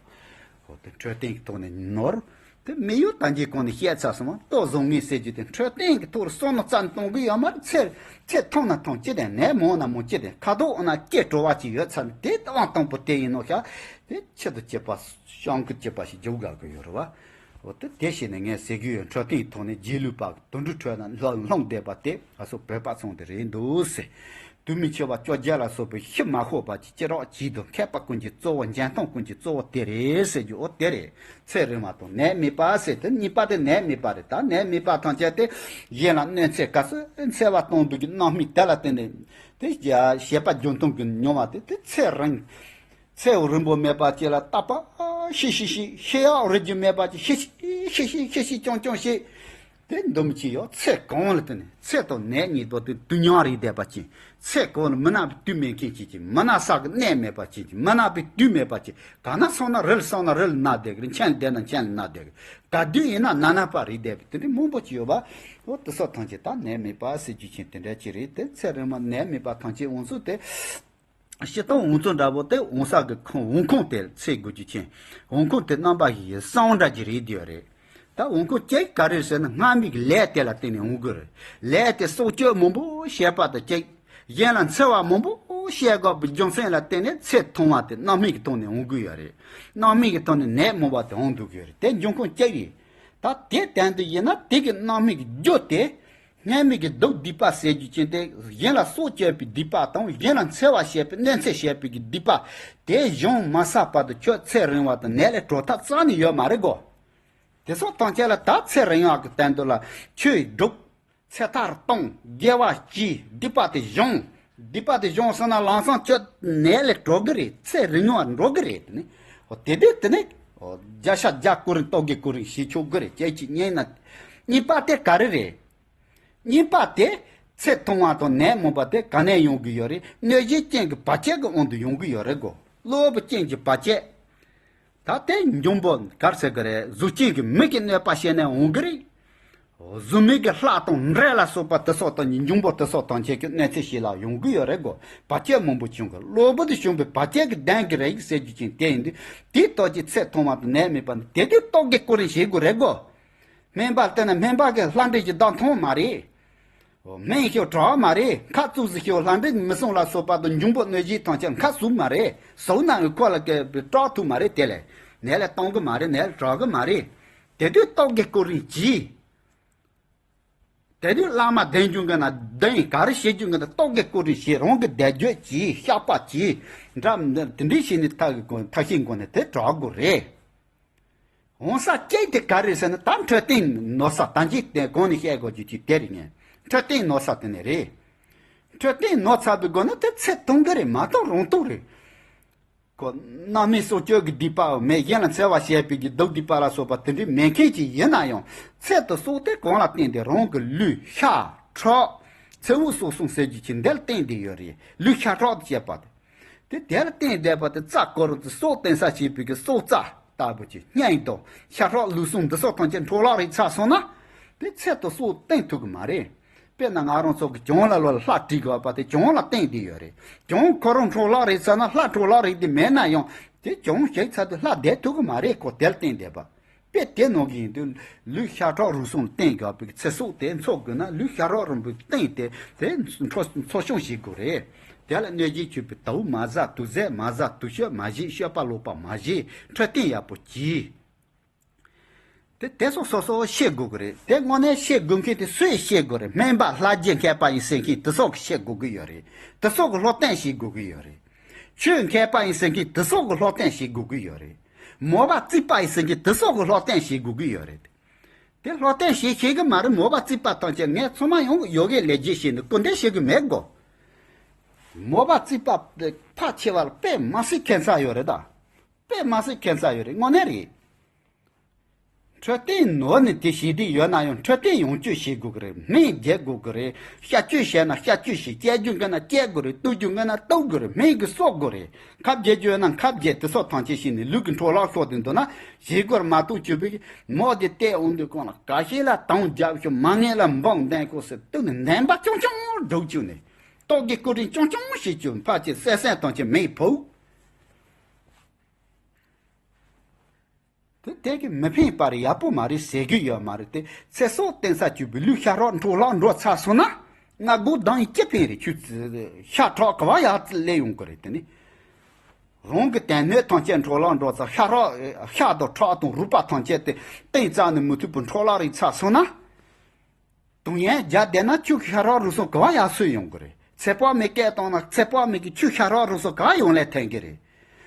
འོ་དེ་འཕྲོད་བསྟེན་གྱི་ཐོག་ནས་ནོར། དེ་མི་ཡུལ་དང་རྗེས་གང་ནས་བཤད་ཚར་སོང་བ་ལྟོ་བཟང་ངན་ཟེར་རྒྱུ་དེ་འཕྲོད་བསྟེན་གྱི་ཐོག་ལ་བསམ་བློ་རྩ་ནས་གཏོང་གི་ཡོད་མ་རེད། ཚེ་ཚེ་ཐུང་ན་ཐུང་ཅི་དང་ནད་མང་ན་མང་ཅི་དང་ཁ་དོག་འོ་ན་སྐྱེ་བྲོ་བ་ཅིག་ཡོད་ཚར་ནས་དེ་དབང་དང་པོ་དེ་ཡིན་ནོ་ཤག་དེ་ཆེད་དུ་སྐྱེས་པ་བྱང་གི་སྐྱེས་པ་ཞིག་རྒྱུག་དགའ་གི་ཡོད་རེད་བ། འོ་དེ་དེ་བྱས་ནས་ངས་ཟེར་གི་ཡོད། འཕྲོད་བསྟེན་གྱི་ཐོག་ནས་རྗེས་ལུས་པ་དུད་འགྲོའི་ཁྲོད་ན་ལྷུང་བསྡད་པ་དེ་ང་ཚོ་བོད་པ་ཚང་དེ་རེད་འདུག་ཟེར། དུས་མིན་འཆི་བ་བཅོ་བརྒྱད་ལ་སོགས་པའི་ཤི་མ་ཤོར་བ་ཅིག་ཅི་རོགས་བྱེད་དང་མཁས་པ་ཀུན་གྱི་གཙོ་བོ་འཇོན་ཐང་ཀུན་གྱི་གཙོ་བོ་དེ་རེད་ཟེར་རྒྱུ་འོ་དེ་རེད། ཚེ་རིང་བ་དང་ནད་མེད་པ་ཟེར་དེ་གཉིས་པ་དེ་ནད་མེད་པ་རེད། ད་ནད་མེད་པ་ཐམས་ཅད་དེ་གཞན་ལ་གནོད་འཚེ་ག་ཚོད་འཚེ་བ་གཏོང་འདུག་གི་རྣམ་སྨིན་དེ་ལ་བརྟེན་ནས་དེ་བྱེད་པ་རྒྱུན་མཐོང་གི་མྱོང་བ་དེ་དེ་ཚེ་རིང་། ཚེ་རིང་པོ་མེད་པ་ཅིག་ལ་རྟག་པར་ཤི་ཤི་ཤི་ཤི་ཡག་རེ་རྒྱུ་མེད་པ་ཅིག་ཤི་ཤི་ཤི་ཤི་ཤི་ཤི་ཅུང་ཅུང་ཤི། དེ་འདུམ་གྱི་ཡོད། ཚེ་གང་ལ་བརྟེན་ནས་ཚེ་དང་ནད་གཉིས་པོ་དེ་དུས་མཉམ་རེད་བསྡད་པ་ཅིག་ཚེ་གང་ལ་མི་ན་བའི་དུས་མེད་མཁན་ཅིག་ཅིག་མི་ན་ས་གི་གནས་མེད་པ་ཅིག་ཅིག་མི་ན་བའི་དུས་མེད་པ་ཅིག་ག་ན་སོང་ན་རི་ལ་སོང་ན་རི་ལ་ན་བསྡད་གི་རེད། མཆན་ལ་བསྡད་ན་མཆན་ལ་ན་བསྡད་གི་རེད། ག་དུས་ཡིན་ན་ན་ན་པ་རེད་བསྡད་པའི་དེ་འདྲའི་མང་པོ་ཅིག་ཡོད་པ། འོ་དེ་ཚོ་ཐམས་ཅད་ད་ནད་མེད་པ་ཟེར་རྒྱུ་ཅན་དེ་འདྲ་ཅིག་རེད། དེ་ཚེ་རིང་མ་ནད་མེད་པ་ཐམས་ཅད་འོང་ཚུལ་དེ། སྤྱིར་བཏང་འོང་ཚུལ་འདྲ་པོ་དེ་འོང་ས་གི་ཁོང་འོང་ཁུངས་དེ་འཚོལ་དགོས་རྒྱུ་ཅན། འོང་ཁུངས་དེ་རྣམ་པ་བཞི་གསང་བ་འདྲ་ཅིག་རེད་བསྡད་ཡོད་རེད། ད་འོང་ཁུངས་གཅིག་ག་རེ་ཟེར་ན་སྔ་མའི་གི་ལས་དེ་ལ་བརྟེན་ནས་འོང་གི་རེད། ལས་དེ་སྲོག་གཅོད་མང་པོ་བྱས་པ་དང་གཅིག་གཞན་ལ་འཚེ་བ་མང་པོ་བྱས་དགོས་པའི་རྒྱུ་མཚན་ལ་བརྟེན་ནས་ཚེ་ཐུང་བ་དེ་རྣམ་སྨིན་གྱི་ཐོག་ནས་འོང་གི་ཡོད་རེད། རྣམ་སྨིན་གྱི་ཐོག་ནས་ནད་མང་བ་དེ་འོང་འདུག་གི་ཡོད་རེད། དེ་འབྱུང་ཁུངས་གཅིག་རེད། ད་དེ་བསྟན་དུ་ཡིན་ན་དེ་གི་རྣམ་སྨིན་གྱི་རྒྱུ་དེ། སྔོན་མའི་གི་སྡུག་སྡིག་པ་ཟེར་རྒྱུ་ཅན་དེ་གཞན་ལ་སྲོག་གཅོད་པའི་སྡིག་པ་དང་གཞན་ལ་འཚེ་བ་བྱེད་པའི་གནོད་འཚེ་བྱེད་པའི་གི་སྡིག་པ་དེ་སྦྱོང་མ་ཚར་བར་དུ་ཁྱོད་ཚེ་རིང་བ་དང་ནད་ལས་གྲོལ་ཐབས་རྩ་ནས་ཡོད་མ་རེད་གོ། དེ་སོགས་ཐམས་ཅད་ལ་ད་ཚེ་རིང་བ་གི་དོན་དུ་ལ་ཆོས་སྒྲུབ། ཚེ་ཐར་གཏོང་། དགེ་བ་བགྱི། སྡིག་པ་དེ་སྦྱོང་། སྡིག་པ་དེ་སྦྱོང་སོང་ན་ལམ་སང་ཁྱོད་ནད་ལས་གྲོལ་གི་རེད། ཚེ་རིང་བ་འགྲོ་གི་རེད། དེ་ནི་འོ་དེ་དུས་དེ་ནི་འོ་བརྒྱ་ཆ་བརྒྱ་ཀུན་རིན་རྟོག་གེ་ཀུན་རིན་ཞེས་ཆོག་གི་རེད། ཁྱེད་ཀྱིས་རྙེད་ན། གཉིས་པ་དེ་ག་རེ་རེད། གཉིས་པ་དེ་ཚེ་ཐུང་བ་དང་ནད་མུན་པ་དེ་ག་ནས་ཡོང་གི་ཡོད་རེད། གནོད་བྱེད་རྐྱེན་གྱི་བར་ཆད་ཀྱི་དབང་དུ་ཡོང་གི་ཡོད་རེད་གོ། གློ་བུར་རྐྱེན་གྱི་བར་ཆད། ད་དེ་འབྱུང་པོ་གར་ཟེར་གི་རེད། གཟུགས་ཅན་གྱི་མིག་གི་གནོད་པ་བྱས་ནས་འོང་གི་རེད། གཟུགས་མེད་ཀྱི་ལྷ་དང་འདྲེ་ལ་སོགས་པ་དེ་སོགས་དང་འབྱུང་པོ་དེ་སོགས་དང་ཁྱེད་ཀྱི་གནོད་འཚེ་བྱེད་ལ་ཡོང་གི་ཡོད་རེད་གོ། བར་ཆད་མང་པོ་བྱུང་གི། གློ་བུར་དུ་བྱུང་བའི་བར་ཆད་ཀྱི་གདོན་གྱི་རིགས་ཟེར་རྒྱུ་ཅན་དེ་ཡིན་དུས་དེའི་སྟོབས་ཀྱིས་ཚེ་ཐུང་བ་དང་ནད་མེད་པ་ནི་དེ་དུས་རྟོག་གེ་ཀུན་རིན་བྱེད་དགོས་རེད་གོ། སྨན་པ་བསྟེན་ན་སྨན་པ་གི་ལྷ་འདྲེ་གི་བདག་མཐོང་མ་རེད། སྨན་ཤོག་དྲག་མ་རེད། ཁ་བཙུགས་སུ་ཤོག་ལྷ་འདྲེ་མི་སྲུང་ལ་སོགས་པ་དང་འབྱུང་པོ་གནོད་བྱེད་ཐམས་ཅད་ཁ་ཟུག་མ་རེད། ཟུག་ན་ཁོ་ལ་སྐད་དྲག་ཐུབ་མ་རེད། དེ་ལས་ནད་ལས་གཏོང་གི་མ་རེད། ནད་ལས་དྲག་གི་མ་རེད། དེ་དུས་རྟོག་གེ་ཀུན་རིན་གྱིས། དེ་དུས་བླ་མ་བདེན་རྒྱུ་འགན་ན་བདེན་ག་རེ་བྱེད་རྒྱུ་འགན་ན་རྟོག་གེ་ཀུན་རིན་གྱིས་རང་གི་བཟླས་བརྗོད་གྱིས་བཤགས་པ་གྱིས་འདྲ་དེ་འདྲའི་བྱས་ནས་ཐབས་ཀྱི་སྒོ་ཐབས་ཤེས་སྒོ་ནས་དེ་དྲག་དགོས་རེད། འོང་ས་སྐྱེས་དེ་ག་རེ་ཟེར་ན་ད་འཕྲོད་བསྟེན་ནོར་ས་ད་འཇིག་རྟེན་གོང་ནས་བཤད་དགོས་རྒྱུ་ཅིག་དེ་རེད། ངས་འཕྲོད་བསྟེན་ནོར་ས་དེ་ནས་རེད། འཕྲོད་བསྟེན་ནོར་ཚར་བའི་སྒོ་ནས་དེ་ཚེ་ཐུང་གི་རེད། མ་གཏོགས་རང་སྟོང་རེད། ཁོ་རྣམ་སྨིན་སྲོག་གཅོད་ཀྱི་སྡིག་པའོ་མེད། གཞན་ལ་འཚེ་བ་བྱེད་པའི་གི་སྡུག་སྡིག་པ་ལ་སོགས་པ་དེ་འདྲའི་མེད་མཁན་ཅིག་ཡིན་ན་ཡང་ཚེ་དང་སྲོག་དེ་གང་ལ་བརྟེན་ཏེ་རང་གི་ལུས་ཤ་ཁྲག་ཚེ་དབུགས་སོགས་གསུམ་ཟེར་རྒྱུ་ཅིག་འདི་ལ་བརྟེན་ཏེ་ཡོད་རེད། ལུས་ཤ་ཁྲག་ཏུ་བྱས་པ་དེ། དེ་དེ་ལ་བརྟེན་བསྡད་པ་དེ་རྩ་དཀར་རོ་དེ་སྲོག་བརྟེན་ས་བྱེད་པའི་གི་སྲོག་རྩ་ལྟ་བུ་ཅིག་སྙིང་དང་ཤ་ཁྲག་ལུས་ཟུངས་འདི་སོགས་ཐམས་ཅད་འཕྲོ་བརླག་རེག་ཚར་སོང་ན། དེ་ཚེ་དང་སྲོག་བརྟེན་ཐུབ་ཀྱི་མ་རེད། དཔེར་ན་ང་རང་ཚོ་གི་གྱང་ལ་ལོ་ལ་ལྷ་བྲིས་དགོས་པ་དེ་གྱང་ལ་བརྟེན་བསྡད་ཡོད་རེད། གྱང་ཁོ་རང་འཕྲོ་བརླག་རེག་ཚར་ན་ལྷ་འཕྲོ་བརླག་རེག་བསྡད་མེད་ན་ཡང་དེ་གྱང་ཞིག་ཚར་དུས་ལྷ་བསྡད་ཐུབ་ཀྱི་མ་རེད། ཁོ་དེ་ལ་བརྟེན་བསྡད་པ། དཔེ་དེ་ནང་གི་ཡིན་དུས་ལུས་ཤ་ཁྲག་རུས་གསུམ་ལ་བརྟེན་དགོས་པའི་ཚེ་སྲོག་དེ་འཚོ་དགོས་ན་ལུས་ཤ་ཁྲག་རིམ་པས་བརྟེན་ཏེ་དེ་འཚོ་འཚོ་སྐྱོང་བྱེད་དགོས་རེད། དེ་ལ་གནོད་སྦྱིན་སྤྱོད་པའི་དལ་བུ་མ་ཟ། དུག་རྫས་མ་ཟ། དུག་ཤོག་མ་བཞེས། སྤྱོད་པ་ལོག་པ་མ་བྱེད། འཕྲོད་བསྟེན་ཡག་པོ་གྱིས། དེ་དེ་སོགས་སོ་སོ་ཤེས་དགོས་ཀྱི་རེད། དེ་དངོས་གནས་ཤེས་དགོས་མཁན་དེ་སུས་ཤེས་དགོས་རེད། སྨན་པ་ལྷ་རྗེ་མཁས་པ་ཡིན་ཟེར་མཁན་དེ་སོགས་ཀྱིས་ཤེས་དགོས་ཀྱི་ཡོད་རེད། དེ་སོགས་ཀྱིས་སློབ་སྟོན་བྱེད་དགོས་ཀྱི་ཡོད་རེད། ཆོས་མཁས་པ་ཡིན་ཟེར་མཁན་དེ་སོགས་ཀྱིས་སློབ་སྟོན་བྱེད་དགོས་ཀྱི་ཡོད་རེད། མོས་པ་རྩིས་པ་ཡིན་ཟེར་མཁན་དེ་སོགས་ཀྱིས་སློབ་སྟོན་བྱེད་དགོས་ཀྱི་ཡོད་རེད། དེ་སློབ་སྟོན་བྱེད་ཤེས་ཀྱི་མ་རེད། མོས་པ་རྩིས་པ་ཐམས་ཅད་ངས་ཚང་མ་ཡོང་ཡོ་གའི་ལས་བྱེད་བྱས་ནས་སྐུར་འདེབས་བྱེད་ཀྱི་མེད་གོ། མོས་པ་རྩིས་པ་དེ་ཕལ་ཆེ་བ་ལ་དཔེ་མ་སྲིད་ཁྱད་མཚར་ཡོད་རེད་ད། དཔེ་མ་སྲིད་ཁྱད་མཚར་ཡོད་རེད། དངོས་གནས་རེད། འཕྲོད་བསྟེན་ནོར་ནི་དེ་ཞེ་དྲག་ཡོད་ན་ཡང་འཕྲོད་བསྟེན་ཡོང་བཅུག་བྱེད་དགོས་ཀྱི་རེད། སྨན་བརྒྱབ་དགོས་ཀྱི་རེད། བཤལ་བཅོས་བྱས་ན་བཤལ་བཅོས་བྱེད། བཅད་རྒྱུ་འགོས་ན་བཅད་དགོས་རེད། གཏུབ་རྒྱུ་འགོས་ན་གཏུབ་དགོས་རེད། སྨན་གྱིས་གསོ་དགོས་རེད། ཁབ་རྒྱག་རྒྱུ་ཡོད་ན་ཁབ་རྒྱག་དེ་སོགས་ཐམས་ཅད་བྱས་ནས་ལུས་ཀྱི་འཕྲོ་བརླག་ཤོར་བསྡད་འདུག་ན་བྱེད་སྒོར་མ་གཏོགས་བཅུག་པའི་མོ་དེ་བལྟས་འོང་དུས་གང་ལ་ག་ཤེད་ལ་དང་རྒྱབ་ཤོག་མ་ངེས་ལ་འབངས་འདན་ཁོ་ཟེར་གཏུག་ནས་འདན་པ་ཅུང་ཅུང་སྒྲུག་བཅུག་ནས་རྟོག་གེ་ཀུན་རིན་ཅུང་ཅུང་ཞིག་བཅུག་ཕལ་ཆེར་བསད་སེམས་ཐམས་ཅད་མེད་ཕུག་དེ་དེ་གི་མི་ཕན་པར་ཡག་པོ་མ་རེད་ཟེར་གི་ཡོད་མ་རེད་དེ། ཚེ་སྲོག་བརྟེན་ས་བཅུག་པའི་ལུས་ཤ་རོགས་འཕྲོ་བརླག་འགྲོ་ཚར་སོང་ན། སྔ་དགོང་གདངས་ཡིན་ཅི་ཕན་རེད། ཁྱོད་ཤ་ཁྲག་ག་བ་ཡར་སླེབས་ཡོང་གི་རེད། དེ་ནི་རང་གི་དོན་སྣོད་ཐམས་ཅད་འཕྲོ་བརླག་འགྲོ་ཚར། ཤ་རོགས་ཤ་དང་ཁྲག་དང་རུས་པ་ཐམས་ཅད་དེ་གཏིང་རྩ་ནས་མི་ཐུབ་པར་འཕྲོ་བརླག་རེག་ཚར་སོང་ན། དུང་ཡན་རྒྱ་བསྡད་ན་ཁྱོད་ཤ་རོགས་རུས་གསུམ་ག་བ་ཡར་སོས་ཡོང་གི་རེད། ཚེ་དཔག་མེད་སྐད་བཏང་ན་ཚེ་དཔག་མེད་ཀྱི་ཁྱོད་ཤ་རོགས་རུས་གསུམ་ག་བ་ཡོང་ལས་ཐོན་གི་རེད།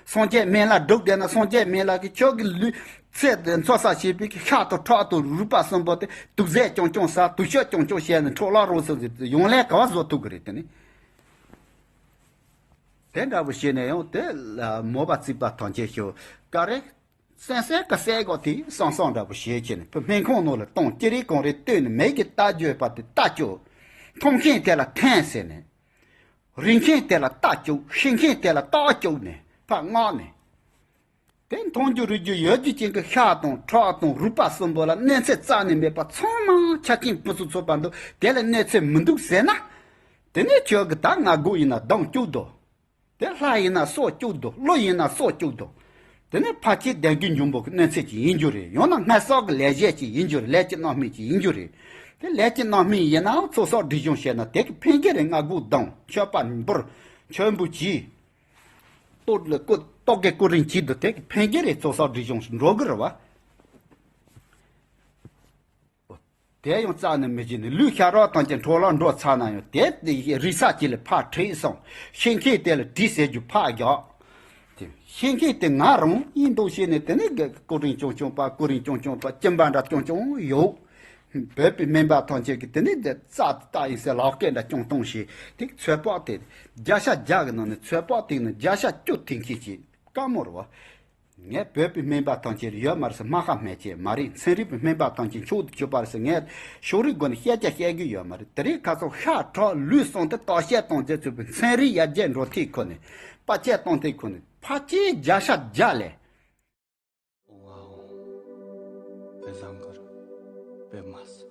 སངས་རྒྱས་སྨན་བླ་སྒྲུབ་བསྡད་ན་སངས་རྒྱས་སྨན་བླ་གི་ཁྱོད་ཀྱི་ལུས་ཚེ་འཚོ་ས་བྱེད་པའི་ཤ་དང་ཁྲག་དང་རུས་པ་གསུམ་པོ་དེ་དུག་རྫས་རྐྱང་རྐྱང་ཟ། དུག་ཤོག་རྐྱང་རྐྱང་བྱས་ནས་འཕྲོ་བརླག་རུས་གསུམ་ཡོང་ལས་ག་བ་བཟོ་ཐུབ་གི་རེད། དེ་ནི་དེ་འདྲ་བོ་བྱས་ནས་ཡང་དེ་ལ་མོས་པ་རྩིས་པ་ཐམས་ཅད་ཤོག་ག་རེ། སེམས་སེམས་ཀྱི་སེམས་གོ་དེ་སང་སང་འདྲ་པོ་བྱེད་ཀྱི་ནི་བུ་སྨན་ཁང་ནང་ལ་གཏོང་། ཅི་རིགས་གང་རིགས་བཏོན་ནས་མེད་ཀྱི་རྟ་རྒྱུག་པ་དེ་རྟ་རྒྱུག་འཐུང་མཁན་དེ་ལ་འཐེན་ཟེར་ནས། རིག་མཁན་དེ་ལ་རྟ་རྒྱུག་ཤེས་མཁན་དེ་ལ་རྟགས་རྒྱུག་ནས་ཕར་མངགས་ནས། དེ་འཐུང་རྒྱུ་རུལ་རྒྱུ་ཡོད་རྒྱུ་ཅན་གྱི་ཤ་དང་ཁྲག་དང་རུས་པ་གསུམ་པོ་ལ་གནོད་འཚེ་རྩ་ནས་མེད་པ་ཚང་མ་ཆ་རྐྱེན་ཕུན་སུམ་ཚོགས་པ་འདུག་དེ་ལ་གནོད་འཚེ་མི་འདུག་ཟེར་ན། དེ་ནས་ཁྱོད་ཀྱི་ད་སྔ་དགོང་ཡིན་ན་གདངས་སྐྱུག་འདུག་དེ་ལྷ་ཡིན་ན་སྲོག་སྐྱུག་འདུག་ཀླུ་ཡིན་ན་སྲོག་སྐྱུག་འདུག་དེ་ནི་ཕལ་ཆེར་ལྡན་རྒྱུ་འབྱུང་པོ་གི་གནོད་འཚེ་ཅིག་ཡིན་རྒྱུ་རེད། ཡང་ན་སྔར་བསགས་ཀྱི་ལས་བྱེད་ཅིག་ཡིན་རྒྱུ་རེད། ལས་ཀྱི་རྣམ་སྨིན་ཅིག་ཡིན་རྒྱུ་རེད། དེ་ལས་ཀྱི་རྣམ་སྨིན་ཡིན་ནའང་ཚོགས་བསགས་སྒྲིབ་སྦྱོང་བྱས་ན་དེ་གི་ཕན་གྱི་རེད། སྔ་དགོང་གདངས། མཆོད་པ་འབུལ། མཆོད་འབུལ་གྱིས། རྟོག་ལ་ཀུ་རྟོག་གེ་ཀུན་རིན་གྱིས་འདུག་དེ་གི་ཕན་གྱི་རེད། ཚོགས་བསགས་སྒྲིབ་སྦྱོང་འགྲོ་གི་རེད་བ། དེ་ཡང་རྩ་ནས་མི་བྱེད་ནས། ལུས་ཤ་རོགས་ཐམས་ཅད་འཕྲོ་བརླག་འགྲོ་ཚར་ན་ཡང་དེ་རིག་གསར་ཅིག་ལ་ཕར་ཁྲིད་སོང་། ཤེས་མཁན་དེ་ལ་དྲིས་ཟེར་རྒྱུ་ཕར་རྒྱག་དེ་ཤེས་མཁན་དེ་ང་རང་ཡིན་འདུག་བྱས་ནས། དེ་ནས་སྐུ་རིམ་རྐྱང་རྐྱང་པ། སྐུ་རིམ་རྐྱང་རྐྱང་པ། སྐྱིན་པ་འདྲ་རྐྱང་རྐྱང་ཡོད། བོད་པའི་སྨན་པ་ཐམས་ཅད་ཀྱིས་དེ་ནས་དེ་རྩ་དེ་ལྟ་ཡིན་ཟེར་ལག་སྐད་འདྲ་རྐྱང་གཏོང་བྱས། དེ་ཚོད་དཔག་དེ་བརྒྱ་ཆ་བརྒྱ་གི་ནང་ནས་ཚོད་དཔག་དེ་ནི་བརྒྱ་ཆ་བཅུ་ཐེབས་མཁན་ཅིག་དཀའ་མོ་རེད་བ། ངས་བོད་པའི་སྨན་པ་ཐམས་ཅད་ཡོད་མ་རེད་ཟེར་རྨ་ཁ་སྨད་ཀྱི་མ་རེད། ཚན་རིག་པའི་སྨན་པ་ཐམས་ཅད་མཆོག་ཏུ་གྱུར་པ་རེད་ཟེར་ངས་ཕྱོགས་རིས་སྒོ་ནས་བཤད་ཀྱང་བཤད་རྒྱུ་ཡོད་མ་རེད། དེ་རིང་ཁ་སང་ཤ་ཁྲག་ལུས་ཟུངས་དེ་བརྟག་དཔྱད་གཏོང་རྒྱུ་ཚུད་པའི་ཚན་རིག་ཡར་རྒྱས་འགྲོ་དུས་ཁོ་ནས། དཔའ་སྤྱད་གཏོང་དུས་ཁོ་ནས། ཕལ་ཆེར་བརྒྱ་ཆ་བརྒྱ་ལས། ཨོང་ཨ་ཨོང་། དཔེ་བཟང་གི་རེད། དཔེ་མ་སྲིད།